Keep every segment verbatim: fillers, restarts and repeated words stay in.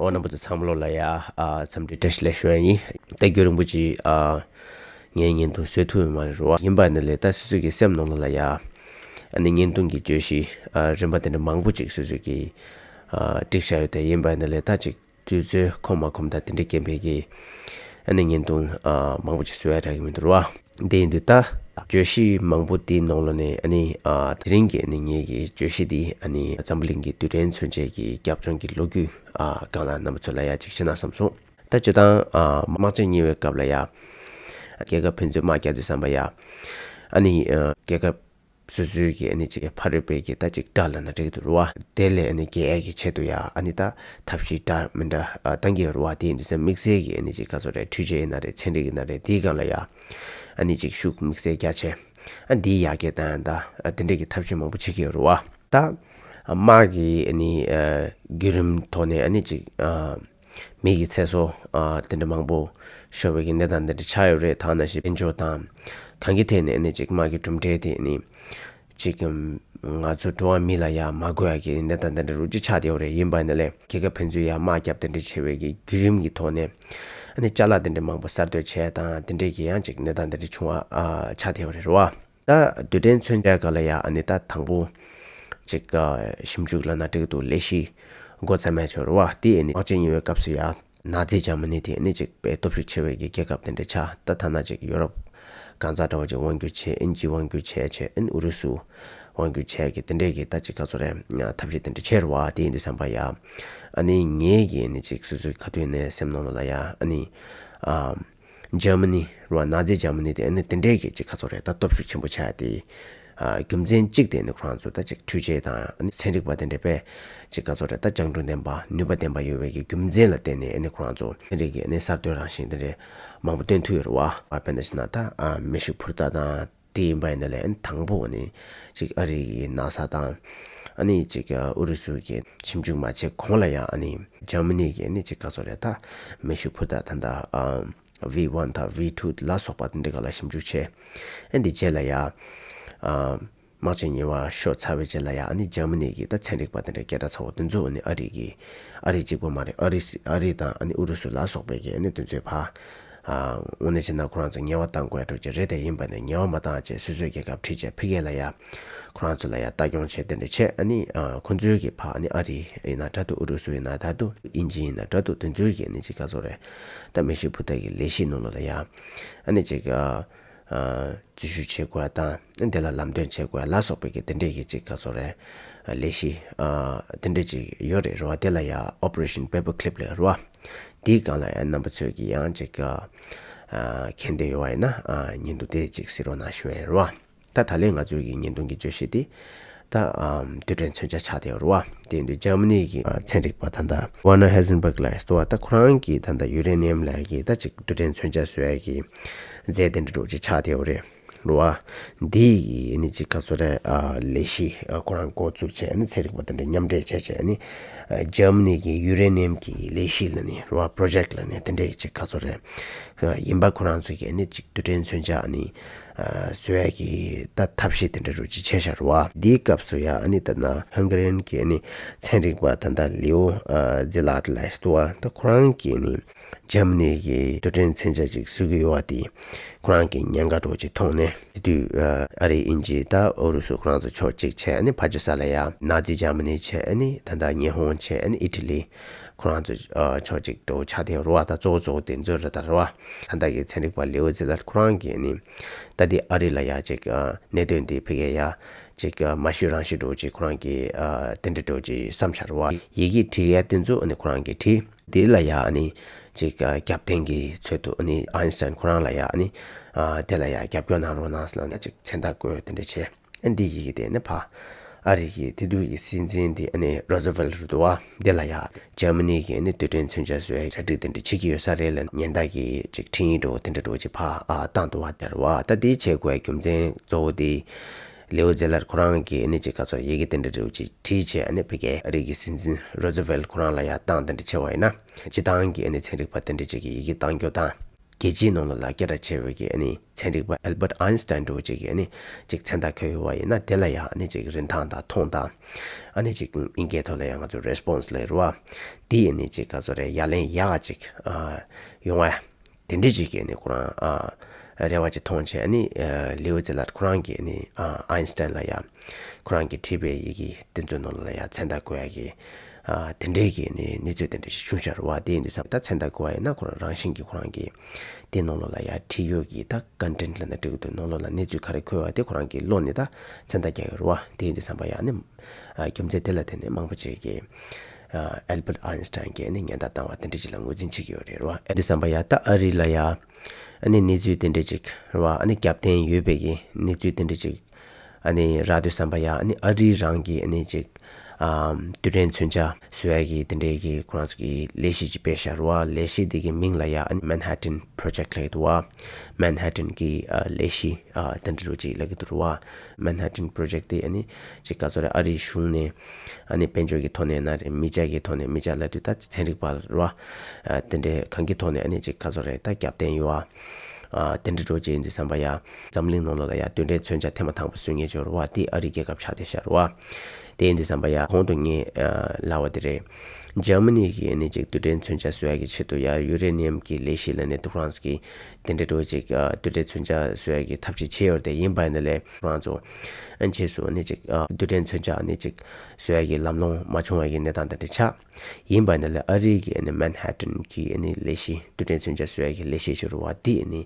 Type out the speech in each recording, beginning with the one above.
ཨོ་རྣམ་པ་ཚོ་ཚང་མ་ལོ་ལ་ཡ་ཨ་འཚམས་འདྲི་བཀྲ་ཤིས་བདེ་ལེགས་ཞུ་ཡ་ཡིན། ད་རྒྱུན་རིང་པོ་ཅིག་ཨ་ངའི་བརྙན་ཐུང་བཟོ་ཐུབ་ཡོད་མ་རེད་རོ། ཡིན་པ་ནི་ལས་ད་སོ་སོ་གི་སེམས་ནང་ལ་ལ་ཡ་ཨ་ནི་བརྙན་ཐུང་གི་བརྗོད་གཞི་ཨ་རིམ་པ་དེ་འདྲ་མང་པོ་ཅིག་སོ་སོ་གི་ཨ་བསྒྲིགས་བཞག་ཡོད། དེ་ཡིན་པ་ནི་ལས་ད་ཅིག་དུས་ཚོད་ཁོམ་མ་ཁོམ་ད་དེ་འདྲ་རྐྱེན་པས་ཀྱི་ཨ་ནི་བརྙན་ཐུང་ཨ་མང་པོ་ཅིག་བཟོ་ཡ་དྲག་གི་མི་འདུག་རོ། དེ་ཡིན་དུས་ད་བརྗོད་གཞི་མང་པོ་དེའི་ནང་ལོ་ནས་ཨ་ནི་ཨ་དེ་རིང་གི་ཨ་ནི་ངེད་ཀྱི་བརྗོད་གཞི་འདི་ཨ་ནི་འཛམ་བུ་གླིང་གི་རྡུལ་ཕྲན་མཚོན་ཆའི་གི་རྒྱབ་ལྗོངས་ཀྱི་ལོ་རྒྱུས་ཨ་སྒང་ལ་རྣམ་པ་ཚོ་ལ་ཡ་ཅིག་བཤད་ན་བསམ་སོང་། ད་སྤྱིར་བཏང་ཨ་དམག་ཆེན་གཉིས་པའི་སྐབས་ལ་ཡ་རྒྱལ་ཁབ་ཕན་ཚུན་དམག་རྒྱག་དུས་ཙམ་པ་ཡ་ཨ་ནི་ཨ་རྒྱལ་ཁབ་སོ་སོའི་གི་ཨ་ནི་ཅིག་ཕ་རོལ་པོའི་གི་ད་ཅིག་དགྲ་ལབ་ན་འགྲིག་གི་འདུག་རོ་བ། དེ་ལས་ཨ་ནི་རྒྱལ་ཡག་གི་ཆེད་དུ་ཡ་ཨ་ནི་ད་ཐབས་ཤེས་འདྲ་མི་འདྲ་ཨ་བཏང་གི་ཡོད་རོ་བ། དེ་ཡིན་དུས་ཙམ་དམིགས་བསལ་གི་ཨ་ནི་ཅིག་ག་ཚོད་རེད། འཕྲུལ་ཆས་ཡིན་ན་རེད། ཚན་རིག་ཡིན་ན་རེད། དེའི་སྒང་ལ་ཡ་ཨ་ནི་ཅིག་ཤུགས་དམིགས་བསལ་རྒྱག་བྱས་ཨ་འདིའི་ཡར་རྒྱས་བཏང་ཡ་ད་ཨ་དེ་འདྲས་གི་ཐབས་ཤེས་མང་པོ་བྱེད་ཀྱི་ཡོད་རོ་བ། ད་དམག་གི་ཨ་ནི་ཨ་བརྒྱུད་རིམ་ཐོག་ནས་ཨ་ནི་ཅིག་ཨ་མི་གི་ཚེ་སྲོག་ཨ་དེ་འདྲ་མང་པོ་ཤོར་བའི་གི་གནས་སྟངས་དེ་འདྲ་ཆགས་ཡོད་རེད། ད་ནང་བཞིན་དཔལ་འབྱོར་དང་གང་གི་ཐད་ནས་ཨ་ནི་ཅིག་དམག་གི་གྲུབ་འབྲས་དེ་ཨ་ནི་ཅིག་ང་ཚོ་འགྲོ་བ་མི་ལ་ཡ་མ་དགོས་ཡ་གི་གནས་སྟངས་དེ་འདྲ་རུ་ཅིག་ཆགས་བསྡད་ཡོད་རེད། ཡིན་པ་ནི་ལས་རྒྱལ་ཁབ་ཕན་ཚུན་ཡ་དམག་རྒྱབ་དེ་འདྲ་བྱེད་པའི་གི་བརྒྱུད་རིམ་གི་ཐོག་ནས་ཨ་ནི་ཅ་ལག་དེ་འདྲ་མང་པོ་གསར་གཏོད་བྱས་དང་དེ་འདྲས་གི་ཡང་ཅིག་གནས་སྟངས་དེ་འདྲ་བྱུང་བ་ཨ་ཆགས་བསྡད་ཡོད་རེད་རོ་བ། ད་རྡུལ་ཕྲན་མཚོན་ཆ་སྒང་ལ་ཡ་ཨ་ནི་ད་དང་པོ་ཅིག་ཨ་ཞིབ་འཇུག་ལབ་ན་འགྲིག་འདུག་ལས་གཞི་འགོ་བརྩམས་ཡ་ཆོག་རེད་བ། དེ་ཨ་ནི་དམག་ཆེན་གཉིས་པའི་སྐབས་སུ་ཡ་ནཱ་ཛི་འཇར་མ་ནི་དེ་ཨ་ནི་ཅིག་དཔེ་སྟོབས་ཤུགས་ཆེ་བའི་གི་རྒྱལ་ཁབ་དེ་འདྲ་ཆགས། ད་ཐ་ན་ཅིག་ཡོ་རོབ་གང་ཟག་འདྲ་བོ་ཅིག་དབང་སྒྱུར་བྱས། ཨིན་ཇི་དབང་སྒྱུར་བྱས་བྱས། ཨ་ནི་ཨུ་རུ་སུ་དབང་སྒྱུར་བྱས་གི་དེ་འདྲས་གི་ད་ཅིག་ག་ཚོད་རེད། ཐབས་ཤེས་དེ་འདྲ་བྱས་རེད་བ། དེ་ཡིན་དུས་ཙམ་པ་ཡ་ཨ་ནི་ངེད་ཀྱི་ཨ་ནི་ཅིག་སོ་སོའི་ག་དུས་ནས་སེམས་ནང་ལ་ལ་ཡ་ཨ་ནི་ཨ་འཇར་མ་ནི་རེད་བ། ནཱ་ཛི་འཇར་མ་ནི་དེ་ཨ་ནི་དེ་འདྲས་གི་ཅིག་ག་ཚོད་རེད། ད་སྟོབས་ཤུགས་ཆེན་པོ་ཆགས་ཡ་དེ་ཨ་རྒྱུ་མཚན་གཅིག་དེ་ཨ་ནི་ཁོ་རང་ཚོ་ད་ཅིག་འཕྲུལ་ཆས་དང་ཨ་ནི་ཚན་རིག་པ་དེ་འདྲས་དཔེ་ཅིག་ག་ཚོད་རེད། ད་རྒྱང་འཕྲུལ་ལྡན་པ་ནུས་པ་ལྡན་པ་ཡོད་པའི་གི་རྒྱུ་མཚན་ལ་བརྟེན་ནས་ཨ་ནི་ཁོ་རང་ཚོ་ཚན་རིག་གི་ཨ་ནི་གསར་གཏོད་རང་བཞིན་དེ་འདྲས་མང་པོ་སྟོན་ཐུབ་ཡོད་རེད་བ། དཔེར་ན་བྱས་ན་ད་ཨ་མེ་ཤུགས་འཕུར་མདའ་དང་དེ་ཡིན་པ་ཡིན་ན་ལས་ཨ་ནི་དང་པོ་ཨ་ནི་ཅིག་ཨ་རི་གི་ནཱ་ས་དང་ཨ་ནི་ཅིག་ཨ་ཨུ་རུ་སུ་གི་ཞིབ་འཇུག་མ་བྱས་གོང་ལ་ཡང་ཨ་ནི་འཇར་མ་ནི་གི་ཨ་ནི་ཅིག་ག་ཚོད་རེད། ད་མེ་ཤུགས་འཕུར་མདའ་ད་ད་ཨ་ཝི་ཝན་དང་ཝི་ཊུ་ལ་སོགས་པ་དེ་འདྲ་ག་ལ་ཞིབ་འཇུག་བྱས། ཨ་འདི་རྗེས་ལ་ཡ་ཨ་དམག་ཆེན་གཉིས་པ་ཤོར་ཚར་བའི་རྗེས་ལ་ཡ་ཨ་ནི་འཇར་མ་ནི་གི་ད་ཚན་རིག་པ་དེ་འདྲ་སྐད་གྲགས་ཚ་བོ་དེ་ཚོ་ཨ་ནི་ཨ་རི་གི་ཨ་རི་གཅིག་པོ་མ་རེད། ཨ་རི་སི་ཨ་རི་དང་ཨ་ནི་ཨུ་རུ་སུ་ལ་སོགས་པའི་གི་ཨ་ནི་དེ་ཚོའི་ཕ་ཨ་དངོས་གནས་བྱས་ན་ཁོ་རང་ཚོ་ངལ་བ་བཏང་དགོས་ཡ་འགྲོ་གི་རེད། དེ་ཡིན་པ་ནས་ངལ་བ་མ་བཏང་བྱས་སོ་སོའི་རྒྱལ་ཁབ་ཁྲིད་བྱས་ཕ་གི་ལ་ཡ་ཁོ་རང་ཚོ་ལ་ཡ་ལྟ་སྐྱོང་བྱས་དེ་འདྲ་བྱས། ཨ་ནི་ཨ་ཁོ་ཚོའི་གི་ཕ་ཨ་ནི་ཨ་རི་ཡིན་ན་འདྲ་འདུག་ཨུ་རུ་སུ་ཡིན་ན་འདྲ་འདུག་ཨིན་ཇི་ཡིན་ན་འདྲ་འདུག་དེ་ཚོའི་གི་ཨ་ནི་ཅིག་ག་ཚོད་རེད། ད་མེ་ཤུགས་འཕུར་མདའ་གི་ལས་གཞི་ནང་ལོགས་ལ་ཡ་ཨ་ནི་ཅིག་ཨ་ཨ་འཛུལ་ཞུགས་བྱེད་དགོས་ཡ་དང་དེ་ལ་ལམ་སྟོན་བྱེད་དགོས་ཡ་ལ་སོགས་པའི་གི་དེ་འདྲས་ཀྱི་ཅིག་ག་ཚོད་རེད། ལས་གཞི་ཨ་དེ་འདྲས་ཅིག་ཡོད་རེད་རོ། དེ་ལ་ཡ་Operation Paperclip ལབ་རོ། དེའི་སྒང་ལ་ཡ་རྣམ་པ་ཚོས་ཀྱི་ཡང་ཅིག་ཨ་མཁྱེན་འདོད་ཡོད་པ་ཡིན་ན་ཨ་བརྙན་ཐུང་དེ་ཅིག་གཟིགས་རོགས་གནང་ཞུ་ཡ་ཡིན་རོ། ད་ད་ལན་ང་ཚོའི་གི་བརྙན་ཐུང་གི་བརྗོད་གཞི་དེ་ད་ཨམ་རྡུལ་ཕྲན་མཚོན་ཆ་ཆགས་བསྡད་ཡོད་རེད་བ། དེ་ཡིན་དུས་འཇར་མ་ནི་གི་ཨ་ཚན་རིག་པ་ད་ལྟ་Werner Heisenberg ལབ་ཡ་ཟེར་བ་ད་ཁོ་རང་གིས་ད་ལྟ་ཡུ་རེ་ནི་ཡམ་ལབ་ཡ་གི་ད་ཅིག་རྡུལ་ཕྲན་མཚོན་ཆ་བཟོ་ཡ་གི་རྫས་དེ་འདྲ་འདྲ་བོ་ཅིག་ཆགས་བསྡད་ཡོད་རེད་རེད་བ། འདི་ཡི་ནི་ཅིག་ག་ཚོད་རེད། ཨ་ལས་གཞི་ཨ་ཁོ་རང་འགོ་བཙུགས་བྱས་ནི་ཚན་རིག་པ་དེ་འདྲ་མཉམ་འབྲེལ་བྱས་བྱས་ནི་ཨ་འཇར་མ་ནི་གི་ཡུ་རེ་ནི་ཡམ་གི་ལས་གཞི་ལ་ནི་རེད་བ། Project ལ་ནི་དེ་འདྲ་ཅིག་ག་ཚོད་རེད། ཨ་ཡིན་པ་ཁོ་རང་ཚོ་གི་ནི་ཅིག་རྡུལ་ཕྲན་མཚོན་ཆ་ནི་ཨ་བཟོ་ཡ་གི་ད་ཐབས་ཤེས་དེ་འདྲ་རུ་ཅིག་བྱས་བཞག་རེད་བ། འདིའི་སྐབས་སུ་ཡང་ཨ་ནི་ད་ན་ཧང་ག་རན་གྱི་ཨ་ནི་ཚན་རིག་པ་ད་ལྟ་ལེའོ་ཨ་ཛི་ལཱད་ལབ་ཡ་ཞིག་འདུག་བ། ད་ཁོ་རང་གིས་ནི་འཇར་མ་ནི་གི་རྡུལ་ཕྲན་མཚོན་ཆ་ཅིག་བཟོ་གི་ཡོད་བ་དེ་ཁོ་རང་གིས་ཉེན་ཁ་འདྲ་བོ་ཅིག་མཐོང་ནས་དེ་དུས་ཨ་རི་དབྱིན་ཇི་ད་ཨུ་རུ་སུ་ཁོ་རང་ཚོ་ཕྱོགས་གཅིག་བྱས། ཨ་ནི་ཕར་ཕྱོགས་ས་ལ་ཡ་ནཱ་ཛི་འཇར་མ་ནི་བྱས། ཨ་ནི་ད་ལྟ་ཉི་ཧོང་བྱས། ཨ་ནི་ཨི་ཊ་ལི་ཁོ་རང་ཚོ་ཨ་ཕྱོགས་གཅིག་འདྲ་བོ་ཆགས་བསྡད་ཡོད་རེད་བ། ད་གཙོ་བོ་གཙོ་བོ་དེ་ཚོ་རེད་ད་རེད་བ། ད་ལྟ་གི་ཚན་རིག་པ་ལེའོ་ཛི་ལཱད་ཁོ་རང་གིས་ནི་ད་དེ་ཨ་རི་ལ་ཡ་ཅིག་ཨ་གནད་དོན་དེ་ཕ་གིར་ཡ་ཅིག་ཨ་མ་ཤོད་རང་ཤོད་འདྲ་བོ་ཅིག་ཁོ་རང་གིས་ཨ་དེ་འདྲ་འདྲ་བོ་ཅིག་བསམ་བཞག་རེད་བ། ཡི་གེ་བྲིས་ཡ་དེ་ཚོ་ཨ་ནི་ཁོ་རང་གིས་བྲིས། དེ་ལ་ཡ་ཨ་ནི་ཅིག་ཨ་རྒྱབ་རྟེན་གྱི་ཚུལ་དུ་ཨ་ནི་ཨའིན་སི་ཊའིན་ཁོ་རང་ལ་ཡ་ཨ་ནི་ཨ་དེ་ལ་ཡ་རྒྱབ་སྐྱོར་གནང་རོགས་གནང་ཟེར་ལབ་ནས་ཅིག་མཚན་རྟགས་བཀོད་དེ་འདྲ་བྱས། ཨ་འདི་ཡི་གེ་དེ་ནི་ཕ་ཨ་རི་གི་དེ་དུས་ཀྱི་སྲིད་འཛིན་དེ་ཨ་ནི་རོ་ཛི་ཝེལ་རེད་འདུག་བ། དེ་ལ་ཡ་འཇར་མ་ནི་གི་ཨ་ནི་རྡུལ་ཕྲན་མཚོན་ཆ་བཟོ་ཡ་གྲ་སྒྲིག་དེ་འདྲ་བྱེད་ཀྱི་ཡོད་ས་རེད་ལབ་ཉེན་བརྡ་གི་ཅིག་འཕྲིན་ཡིག་འདྲ་བོ་དེ་འདྲ་འདྲ་བོ་ཅིག་ཕ་ཨ་བཏང་འདུག་བ། དེ་རེད་བ། ད་དེ་བྱེད་དགོས་རྒྱུ་མཚན་གཙོ་བོ་དེ་ལེའོ་ཛི་ལཱད་ཁོ་རང་གིས་ཨ་ནི་ཅིག་ག་ཚོད་ཡི་གེ་དེ་འདྲ་འདྲ་བོ་ཅིག་བྲིས་བྱས། ཨ་ནི་ཕ་གིར་ཨ་རི་གི་སྲིད་འཛིན་རོ་ཛི་ཝེལ་ཁོ་རང་ལ་ཡ་བཏང་དེ་འདྲ་བྱས་པ་ཡིན་ན་སྤྱིར་བཏང་གི་ཨ་ནི་ཚན་རིག་པ་དེ་འདྲ་ཅིག་གི་ཡི་གེ་བཏང་རྒྱུ་དང་། རྒྱལ་སྤྱིའི་ནང་ལོགས་ལ་སྐད་གྲགས་ཆེ་བའི་གི་ཨ་ནི་ཚན་རིག་པ་Albert Einstein་འདྲ་བོ་ཅིག་གིས་ཨ་ནི་ཅིག་མཚན་རྟགས་བཀོད་ཡོད་པ་ཡིན་ན། དེ་ལ་ཡང་ཨ་ནི་ཅིག་རིན་ཐང་དང་མཐོང་སྟངས། ཨ་ནི་ཅིག་དབྱིན་སྐད་ཐོག་ལ་ཡང་ང་ཚོ་response་ལབ་རེད་བ། དེ་ཨ་ནི་ཅིག་ག་ཚོད་རེད། ཡ་ལན་ཡག་ཅིག་ཨ་ཡོང་བ། དེ་འདྲ་ཅིག་གི་ཨ་ནི་ཁོ་རང་ཨ་རེ་བ་ཅིག་མཐོང་བྱས། ཨ་ནི་ཨ་Leo Szilard་ཁོ་རང་གིས་ཨ་ནི་ཨ་Einstein་ལ་ཡང་ཁོ་རང་གིས་བྲིས་པའི་ཡི་གེ་དེ་ཚོའི་ནང་ལ་ཡང་མཚན་རྟགས་བཀོད་ཡ་གི་ཨ་དེ་འདྲའི་གི་ཨ་ནི་གནས་ཚུལ་དེ་འདྲ་ཞིག་བྱུང་ཤག་རེད་བ། དེ་ཡིན་དུས་ཙམ་ད་མཚན་རྟགས་བཀོད་པ་ཡིན་ན་ཁོ་རང་རང་བཞིན་གྱིས་ཁོ་རང་གིས་དེ་ནང་ལོགས་ལ་ཡང་བྲིས་ཡོད་ཀྱི་ད་content་ལབ་ན་འགྲིག་གི་འདུག་ནང་ལོགས་ལ་གནས་ཚུལ་ག་རེ་འཁོད་པ་དེ་ཁོ་རང་གིས་ཀློག་ནས་ད་མཚན་རྟགས་རྒྱག་ཡོད་རེད་བ། དེ་ཡིན་དུས་ཙམ་པ་ཡང་ཨ་ནི་ཨ་རྒྱུ་མཚན་དེ་ལ་བརྟེན་ནས་མང་པོ་ཅིག་གིས་ཨ་Albert Einstein་གིས་ཨ་ནི་ཉེན་བརྡ་བཏང་བ་དེ་འདྲ་ཅིག་ལ་ངོས་འཛིན་བྱེད་ཀྱི་ཡོད་རེད་བ། དེ་ཙམ་པ་ཡ་ད་ཨ་རི་ལ་ཡ་ཨ་ནི་གནས་ཚུལ་དེ་འདྲ་ཅིག་རེད་བ། ཨ་ནི་རྒྱབ་རྟེན་ཡོད་པའི་གི་གནས་ཚུལ་དེ་འདྲ་ཅིག་ཨ་ནི་རག་དུས་ཙམ་པ་ཡ་ཨ་ནི་ཨ་རི་རང་གི་ཨ་ནི་ཅིག་ཨ་རྡུལ་ཕྲན་མཚོན་ཆ་བཟོ་ཡ་གི་དེ་འདྲའི་གི་ཁོ་རང་ཚོ་གི་ལས་གཞི་ཅིག་སྤེལ་ཤག་རེད་བ། ལས་གཞི་དེ་གི་མིང་ལ་ཡ་ཨ་ནི་Manhattan Project་ལབ་ཀྱི་འདུག་བ། Manhattan་གི་ཨ་ལས་གཞི་ཨ་དེ་འདྲ་རུ་ཅིག་ལབ་ཀྱི་འདུག་རེད་བ། Manhattan Project་དེ་ཨ་ནི་ཅིག་ག་ཚོད་རེད། ཨ་རིའི་གཞུང་ནས་ཨ་ནི་དཔལ་འབྱོར་གྱི་ཐོག་ནས་ན་རེད། མི་ཆ་གི་ཐོག་ནས། མི་ཆ་ལབ་དུས་ད་ཚན་རིག་པ་རེད་བ། ཨ་དེ་འདྲའི་གང་གི་ཐོག་ནས་ཨ་ནི་ཅིག་ག་ཚོད་རེད། ད་རྒྱབ་རྟེན་ཡོད་བ། ཨ་དེ་འདྲ་འགྲོ་ཅིག་ཡིན་དུས་ཙམ་པ་ཡ་འཛམ་གླིང་ནང་ལོགས་ལ་ཡ་རྡུལ་ཕྲན་མཚོན་ཆ་ཐེངས་མ་དང་པོ་བཟོ་མཁན་ཅིག་རེད་བ། དེ་ཨ་རིའི་རྒྱལ་ཁབ་ཆགས་བསྡད་ཤག་རེད་བ། དེ་ཡིན་དུས་ཙམ་པ་ཡ་གོང་དུ་ངས་ཨ་ལབ་པ་དེ་རེད། འཇར་མ་ནི་གིས་ཨ་ནི་ཅིག་རྡུལ་ཕྲན་མཚོན་ཆ་བཟོ་ཡ་གི་ཆེད་དུ་ཡ་ཡུ་རེ་ནི་ཡམ་གྱི་ལས་གཞི་ལབ་ནས་ད་ཁོ་རང་ཚོ་གིས་དེ་འདྲ་འགྲོ་ཅིག་ཨ་རྡུལ་ཕྲན་མཚོན་ཆ་བཟོ་ཡ་གི་ཐབས་ཤེས་བྱས་ཡོད་རེད་དེ། ཡིན་པ་ཡིན་ན་ལས་ཁོ་རང་ཚོ་ཨ་ནི་རྗེས་སུ་ཨ་ནི་ཅིག་ཨ་རྡུལ་ཕྲན་མཚོན་ཆ་ཨ་ནི་ཅིག་བཟོ་ཡ་གི་ལམ་ལྷོང་མ་བྱུང་བ་གི་གནས་སྟངས་དེ་འདྲ་ཆགས། ཡིན་པ་ཡིན་ན་ལས་ཨ་རི་གི་ཨ་ནི་མན་ཧ་ཏན་གི་ཨ་ནི་ལས་གཞི། རྡུལ་ཕྲན་མཚོན་ཆ་བཟོ་ཡ་གི་ལས་གཞི་ཞིག་རེད་བ། དེ་ཨ་ནི་